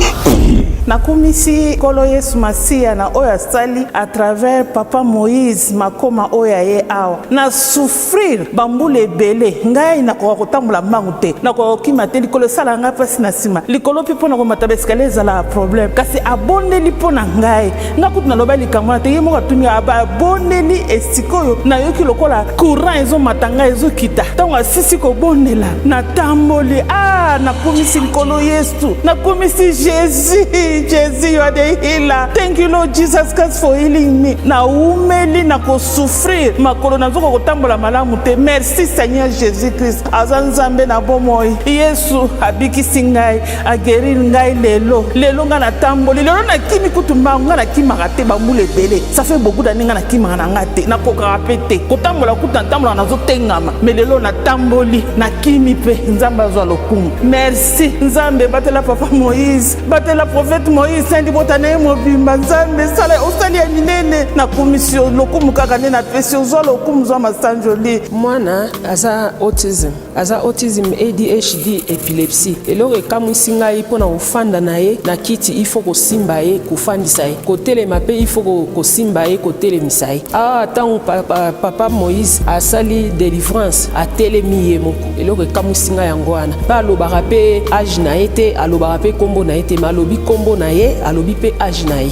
Nakumisi Nkolo Yesu Masiya na oyo asali à travers papa Moïse Makoma oyo aye awa. Na souffrir bambula ebele, ngai nakoka kotambola mbangu te, nakoka kokima te, likolo esalaka ngai mpasi na nsima, likolo mpe mpo na komata baescalier ezalaka problème. Kasi abondeli mpo na ngai, ngai kutu naloba likambo wana te, ye moko atuni, abondeli, esikoyo nayoki lokola courant ezomata ngai ezokita. Ntango asisi kobondela, natamboli. Ah, nakumisi Nkolo Yesu, nakumisi Jésus. Jésus, you are the healer. Thank you, Lord Jesus Christ, for healing me. Naumeli na kosouffrir, makolo nazoka kotambola malamu te. Merci Seigneur Jésus Christ, aza Nzambe na bomoi. Yesu abikisi ngai, aguérir ngai. Lelo, lelo ngai natamboli, lelo nakimi kutu mbangu. Ngai nakimaka te bambula ebele, ça fait beaucoup d'années ngai nakimaka na ngai te, nakokaka mpe te kotambola, kutu natambolaka nazotengama, mais lelo natamboli, nakimi mpe. Nzambe azwa lokumu. Merci Nzambe, batela papa Moïse, batela prophète Moïse, sandi bota na ye mobimba. Nzambe, sala osali ya minene. Nakumisi yo, lokumu kaka nde napesi, ozwa lokumu, zwa masanjoli. Mwana aza autism, aza autism, ADHD, épilepsie. Eloko ekamwisi ngai, mpona kofanda na ye na kiti, il faut kosimba ye, kofandisa ye, kotelema mpe il faut kosimba ye, kotelemisa ye. Awa ntango papa Moïse asali délivrance, atelemi ye moko. Eloko ekamwisi ngai yango wana. Mpe alobaka mpe âge na ye te, alobaka mpe nkombo na ye te, mais alobi nkombo na ye, alobi mpe âge na ye.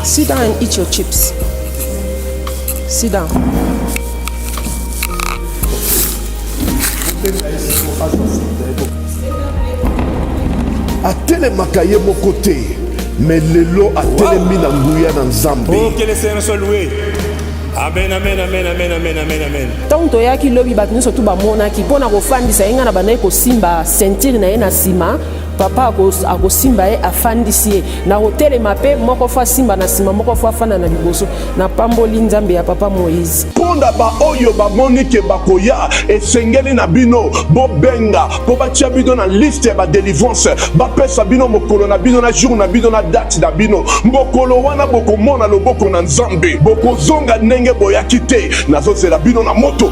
Sit down and eat your chips. Sit down. Atelemaka ye moko te, mais lelo atelemi na nguya na Nzambe. Oh, que le Seigneur soit loué. Amen, amen, amen, amen, amen, amen, amen. Ntango toyaki lobi, bato nyonso tu bamonaki mpo na kofandisa ye, ngai na bandaki kosimba ceinture na ye na nsima, papa akosimba ye afandisi ye na kotelema mpe moko fo asimba na nsima, moko fo afanda na liboso. Napamboli Nzambe ya papa Moïse. Mpo na baoyo bamoni ke bakoya, esengeli na bino bobenga mpo batia bino na liste ya ba delivrance, bapesa bino mokolo na bino na jour na bino na date na bino. Mokolo wana bokomona loboko na Nzambe, bokozonga ndenge boyaki te. Nazozela bino na moto.